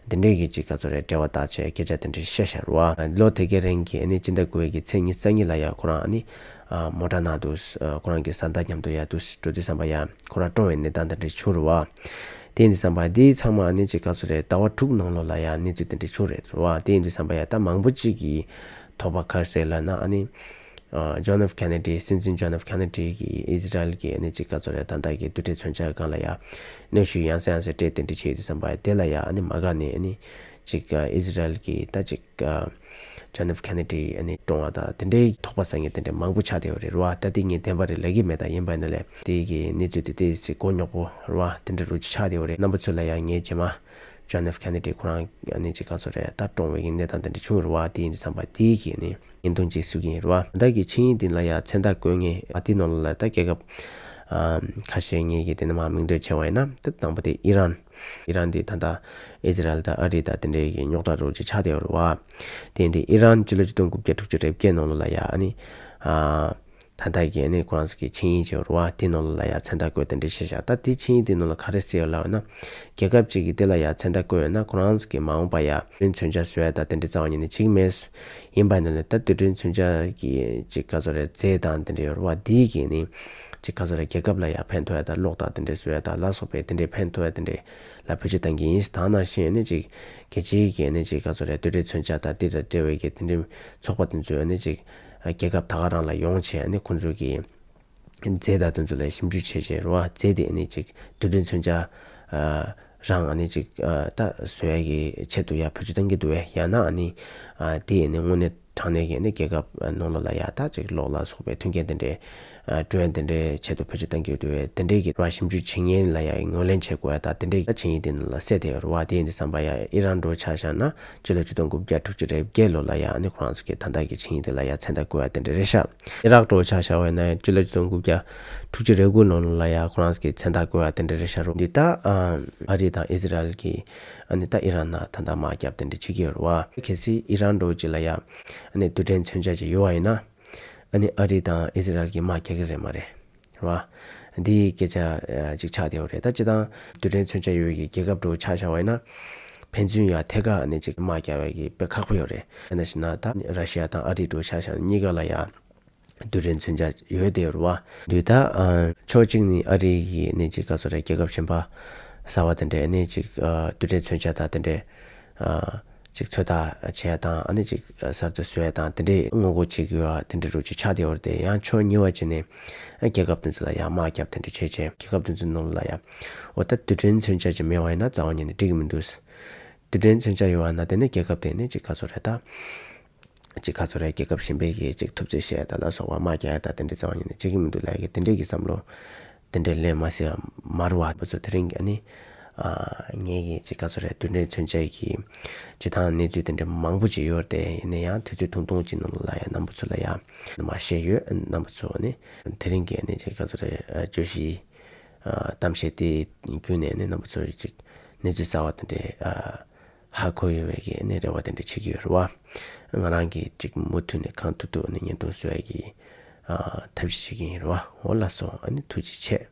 པ་དང་། དེ་འདྲའི་གི་ཅིག་ག་ཚོད་རེད། འབྲེལ་བ་བཏགས་བྱས་སྐད་ཆ་དེ་འདྲ་བཤད་ཤག་རེད་བ། ལོ་དེ་གའི་རིང་གི་ཨ་ནི་སྤྱི་ཟླ་དགུ་པའི་གི་ཚེས་ཉི་ཤུ་རྩ་གཉིས་ལ་ཡ་ཁོ་རང་ཨ་ནི་ཨ་མོ་ཊ་ནང་དུ་ཨ་ཁོ་རང་གི་བཟའ་ཟླ་མཉམ་དུ་ཡ་དུ་འགྲོ་དུས་ཙམ་པ་ཡ་ཁོ་རང་བཀྲོངས་པའི་གནས་སྟངས་དེ་འདྲ་བྱུང་རེད་བ། དེ་ཡིན་དུས་ཙམ་པ་འདིའི་ཚང་མ་ཨ་ནི་ཅིག་ག་ཚོད་རེད། ཟླ་བ་དྲུག་ནང་ལོགས་ལ་ཡ་གནས་ཚུལ་དེ་འདྲ་བྱུང་རེད་བ། དེ་ཡིན་དུས་ཙམ་པ་ཡ་ད་མང་པོ་ཅིག་གིས་དོགས་པ་ག་རེ་ཟེར་ལབ་ན། ཨ་ནི་ཨ་ཇོན་ཨེཕ་ཁེ་ནེ་ཌི་སྲིད་འཛིན་ཇོན་ཨེཕ་ཁེ་ནེ་ཌི་གིས་ཨི་ཛི་རལ་གྱི་ཨ་ནི་ཅིག་ག་ཚོད་རེད། ད་ལྟ་གི་རྡུལ་ཕྲན་མཚོན་ཆ་སྒང་ལ་ཡ་གནོན་ཤུགས་ཡང་སེ་ཡང་སེ་སྤྲད་དེ་འདྲ་བྱེད་དུས་ཙམ་པ་དེ་ལ་ཡ་ཨ་ནི་མ་དགའ་ནས་ཨ་ནི་ཅིག་ཨ་ཨི་ཛི་རལ་གྱི་ད་ཅིག་ཨ་ཇོན་ཨེཕ་ཁེ་ནེ་ཌི་ཨ་ནི་བཀྲོངས་པ་དང་དེ་འདྲའི་དོགས་པ་ཟ་མཁན་དེ་འདྲ་མང་པོ་ཆགས་བསྡད་ཡོད་རེད་བ། ད་དེ་ངས་བདེན་པ་རེད་ལབ་ཀྱི་མེད། ད་ཡིན་པ་ཡིན་ན་ལས་དེ་གི་གནས་ཚུལ་དེ་ཏོག་ཙམ་མགོ་རྙོག་པོ་རེད་བ། དེ་འདྲ་རུ་ཆགས་བསྡད་ཡོད་རེད། རྣམ་པ་ཚོ་ལ་ཡང་ངས་རྗེས་མ་ཇོན་ཨེཕ་ཁེ་ནེ་ཌི་ཁོ་རང་ཨ་ནི་ཅིག་ག་ཚོད་རེད། ད་བཀྲོངས་པའི་གི་གནས་སྟངས་དེ་འདྲ་བྱུང་རེད་བ། དེ་ཡིན་དུས་ཙམ་པ་དེ་གི་ནི་བརྙན་ཐུང་ཅིག་བཟོ་གི་ཡིན་རེད་བ། ད་གི་ཆིངས་ཡིག་འདི་ལ་ཡང་མཚན་རྟགས་བཀོད་མཁན་ཨ་དེ་ནང་ལ་ད་རྒྱལ་ཁབ་ཨ་ཁ་ཤས་ངས་གི་དེ་ནས་མར་མིང་འདོན་བྱས་པ་ཡིན་ན། ད་དང་པོ་དེ་ཨི་རན། ཨི་རན་དེ་ད་ལྟ་ཨི་ཛི་རལ་དང་ཨ་རི་དང་དེ་འདྲའི་གི་རྙོག་དྲ་རོ་ཅིག་ཆགས་བསྡད་ཡོད་རེད་བ། དེ་ཡིན་དུས་ཨི་རན་སྤྱི་ལོ་ཆིག་སྟོང་དགུ་བརྒྱ་དྲུག་ཅུ་རེ་བརྒྱད་ནང་ལོགས་ལ་ཡ་ཨ་ནི་ཨ་ད་ལྟ་གི་ཨ་ནི་ཁོ་རང་ཚོ་གི་ཆིངས་ཡིག་ཅིག་ཡོད་རེད་བ། དེ་ནང་ལོགས་ལ་ཡ་མཚན་རྟགས་བཀོད་དེ་འདྲ་བྱས་ཤག་ད་དེ་ཆིངས་ཡིག་དེ་ནང་ལ་ག་རེ་གསལ་ཡོད་ལབ་ན། རྒྱལ་ཁབ་ཅིག་གིས་དེ་ལ་ཡ་མཚན་རྟགས་བཀོད་ཡོད་ན་ཁོ་རང་ཚོ་གི་མ་འོངས་པ་ཡ་རྡུལ་མཚོན་ཆ་བཟོ་ཡ་དང་དེ་འདྲ་རྩ་བ་ཉིད་ནས་བྱེད་ཀྱི་མེད། ཡིན་པ་ཡིན་ན་ལས་ད་རྡུལ་ཕྲན་མཚོན་ཆ་གི་ཅིག་ག་ཚོད་རེད། རྫས་དང་དེ་འདྲ་ཡོད་རེད་བ། དེ་གི་ནི་ཅིག་ག་ཚོད་རེད། རྒྱལ་ཁབ་ལ་ཡ་ཕན་ཐོགས་ཡ་དང་གློག་དང་དེ་འདྲ་བཟོ་ཡ་དང་ལ་སོགས་པའི་དེ་འདྲའི་ཕན་ཐོགས་ཡ་དེ་འདྲའི་ལ་བེད་སྤྱོད་གཏང་གི་ཡིན། ད་ནང་བཞིན་ནི་ཅིག་རྒྱལ་སྤྱིའི་གི་ནི་ཅིག་ག་ཚོད་རེད། རྡུལ་ཕྲན་མཚོན་ཆ་དང་དེ་དང་འབྲེལ་བའི་གི་དེ་འདྲའི་ཚོགས་པ་དེ་ཚོས་ནི་ཅིག་རྒྱལ་ཁབ་ད་ག་རང་ལ་ཡོང་བྱས་ནི་ཁོང་ཚོ་གི་རྫས་དང་དེ་ཚོ་ལ་ཞིབ་འཇུག་བྱས་བྱས་རེད་བ། རྫས་དེ་ནི་ཅིག་རྡུལ་ཕྲན་མཚོན་ཆ་ཨ་རང་ནི་ཅིག་ཨ་ད་བཟོ་ཡ་གི་ཆེད་དུ་ཡ་བེད་སྤྱོད་གཏང་གི་འདུག་བས། ཡང་ན་ནི་ཨ་དེ་ནི་དངོས་གནས་དྲང་གནས་ཀྱི་ནི་རྒྱལ་ཁབ་ནང་ལོགས་ལ་ཡ་ད་ཅིག་གློག་ལ་སོགས་པའི་མཐུན་རྐྱེན་དེ་འདྲའི་ ཨ་ཌོ་རོན་དེ་འདྲའི་ཆེད་དུ་བེད་སྤྱོད་གཏང་གི་ཡོད་དུས་དེ་འདྲའི་གི་ར་ཞིབ་འཇུག་བྱེད་མཁན་ལ་ཡ་ངོས་ལེན་བྱེད་དགོས་ཡ་ད་དེ་འདྲའི་ཆིངས་ཡིག་དེ་ནང་ལ་གསལ་བསྡད་ཡོད་རེད་བ། དེ་ཡིན་དུས་ཙམ་པ་ཡ་ཨི་རན་འདྲ་བོ་ཆ་བཞག་ན་སྤྱི་ལོ་ཆིག་སྟོང་དགུ་བརྒྱ་དྲུག་ཅུ་རེ་བརྒྱད་ལོ་ལ་ཡ་ཨ་ནི་ཁོ་རང་ཚོ་གི་ད་ལྟ་གི་ཆིངས་ཡིག་དེ་ལ་ཡ་མཚན་རྟགས་བཀོད་ཡ་དེ་འདྲ་རེད་ཤག་ཨི་རག་འདྲ་བོ་ཆ་བཞག་པ་ཡིན་ན་ཡང་སྤྱི་ལོ་ཆིག་སྟོང་དགུ་བརྒྱ་དྲུག་ཅུ་རེ་དགུ་ལོ་ལ་ཡ་ཁོ་རང་ཚོ་གི་མཚན་རྟགས་བཀོད་ཡ་དེ་འདྲ་རེད་ཤག་རོ། འདི་ད་ཨ་རི་དང་ཨི་ཟི་རལ་གི་ཨ་ནི་ད་ཨི་རན་ནང་ད་ལྟ་དམག་རྒྱབ་དེ་འདྲ་བྱེད་ཀྱི་ཡོད་རེད་བ། གལ་སྲིད་ཨི་རན་འདྲ་བོ་ཅིག་ལ་ཡ་ཨ་ནི་རྡུལ་ཕྲན་མཚོན་ཆ་ཅིག་ཡོད་པ་ཡིན་ན། ཨ་ནི་ཨ་རི་དང་ཨི་ཟི་རལ་གྱི་དམག་རྒྱག་གི་རེད་མ་རེད། རེད་བ། འདི་སྐད་ཆ་ཨ་ཅིག་ཆགས་བསྡད་ཡོད་རེད། ད་སྤྱིར་བཏང་རྡུལ་ཕྲན་མཚོན་ཆ་ཡོད་ཀྱི་རྒྱལ་ཁབ་འདྲ་བོ་ཆ་བཞག་པ་ཡིན་ན། ཕན་ཚུན་ཡ་ཐད་ཀར་ཨ་ནི་ཅིག་དམག་རྒྱག་པའི་གི་དཔེ་ཁག་པོ་ཡོད་རེད། དཔེར་ན་བཞག་ན་ད་ར་ཤི་ཡ་དང་ཨ་རི་འདྲ་བོ་ཆ་བཞག་ན་གཉིས་ཀ་ལ་ཡ་རྡུལ་ཕྲན་མཚོན་ཆ་ཡོད་བསྡད་ཡོད་རེད་བ། འདི་ད་ཨ་ཕྱོགས་གཅིག་ནས་ཨ་རི་གི་ཨ་ནི་ཅིག་ག་ཚོད་རེད་རྒྱལ་ཁབ་གཞན་པ་གསར་པ་དེ་འདྲས་ཨ་ནི་ཅིག་ཨ་རྡུལ་ཕྲན་མཚོན་ཆ་དང་དེ་འདྲས་ཨ་ཅིག་ཚོད་ལྟ་བྱེད་ཡ་དང་ཨ་ནི་ཅིག་གསར་དུ་བཟོ་ཡ་དང་དེ་འདྲའི་སྔོན་འགོག་བྱེད་དགོས་པ་དེ་འདྲའི་རུ་ཅིག་ཆགས་བསྡད་ཡོད་རེད་དེ། ཡང་ཕྱོགས་གཉིས་པ་ཅིག་ནས་རྒྱལ་ཁབ་དེ་ཚོ་ལ་ཡང་དམག་རྒྱབ་དེ་འདྲ་བྱས་བྱས་རྒྱལ་ཁབ་དེ་ཚོའི་ནང་ལ་ཡང་འོ་ད་རྡུལ་ཕྲན་མཚོན་ཆ་ཅིག་མེད་པ་ཡིན་ན་རྩ་བ་ཉིད་ནས་འགྲིག་གི་མི་འདུག་རྡུལ་ཕྲན་མཚོན་ཆ་ཡོད་པ་ན་དེ་ནས་རྒྱལ་ཁབ་དེ་ནས་ཅིག་ག་ཚོད་རེད་ད། ཅིག་ག་ཚོད་རེད་རྒྱལ་ཁབ་གཞན་པའི་གི་ཅིག་ཐུབ་ཚོད་བཤད་ཡ་ད་ལ་སོགས་པ་དམག་རྒྱག་ཡ་ད་དེ་འདྲའི་རྩ་བ་ཉིད་ནས་བྱེད་ཀྱི་མི་འདུག་ལབ་ཡ་གི་དེ་འདྲའི་གི་བསམ་བློ་དེ་འདྲའི་ལན་མ་ཟེར་མ་རུ་བ་བ་ཚོ་དེ་རིང་གི་ཨ་ནི་ཨ་ངེད་ཀྱི་ཅིག་ག་ཚོད་རེད་རྡུལ་ཕྲན་མཚོན་ཆའི་གི་སྤྱི་བཏང་གནས་ཚུལ་དེ་འདྲ་མང་པོ་ཅིག་ཡོད་རེད་དེ། ཡིན་ན་ཡང་དུས་ཚོད་ཐུང་ཐུང་ཅིག་ནང་ལ་ཡང་རྣམ་པ་ཚོ་ལ་ཡང་མར་བཤད་ཡོད། རྣམ་པ་ཚོ་ནི་དེ་རིང་གི་ཨ་ནི་ཅིག་ག་ཚོད་རེད་ཨ་བརྗོད་གཞི་ཨ་གཏམ་བཤད་དེ་བརྒྱུད་ནས་ནི་རྣམ་པ་ཚོ་ཅིག་གནས་ཚུལ་གསར་བ་དེ་འདྲ་ཨ་ཧ་གོ་ཡོད་པའི་གི་ནི་རེ་བ་དེ་འདྲ་བྱེད་ཀྱི་ཡོད་རེད་བ། ང་རང་གིས་ཅིག་མུ་མཐུད་ནས་གང་ཐུབ་ཐུབ་ནས་བརྙན་ཐུང་བཟོ་ཡ་གི་ཨ་ཐབས་ཤེས་བྱེད་ཀྱི་ཡིན་རེད་བ། འོ་ལགས་སོ། ཨ་ནི་ཐུགས་རྗེ་ཆེ།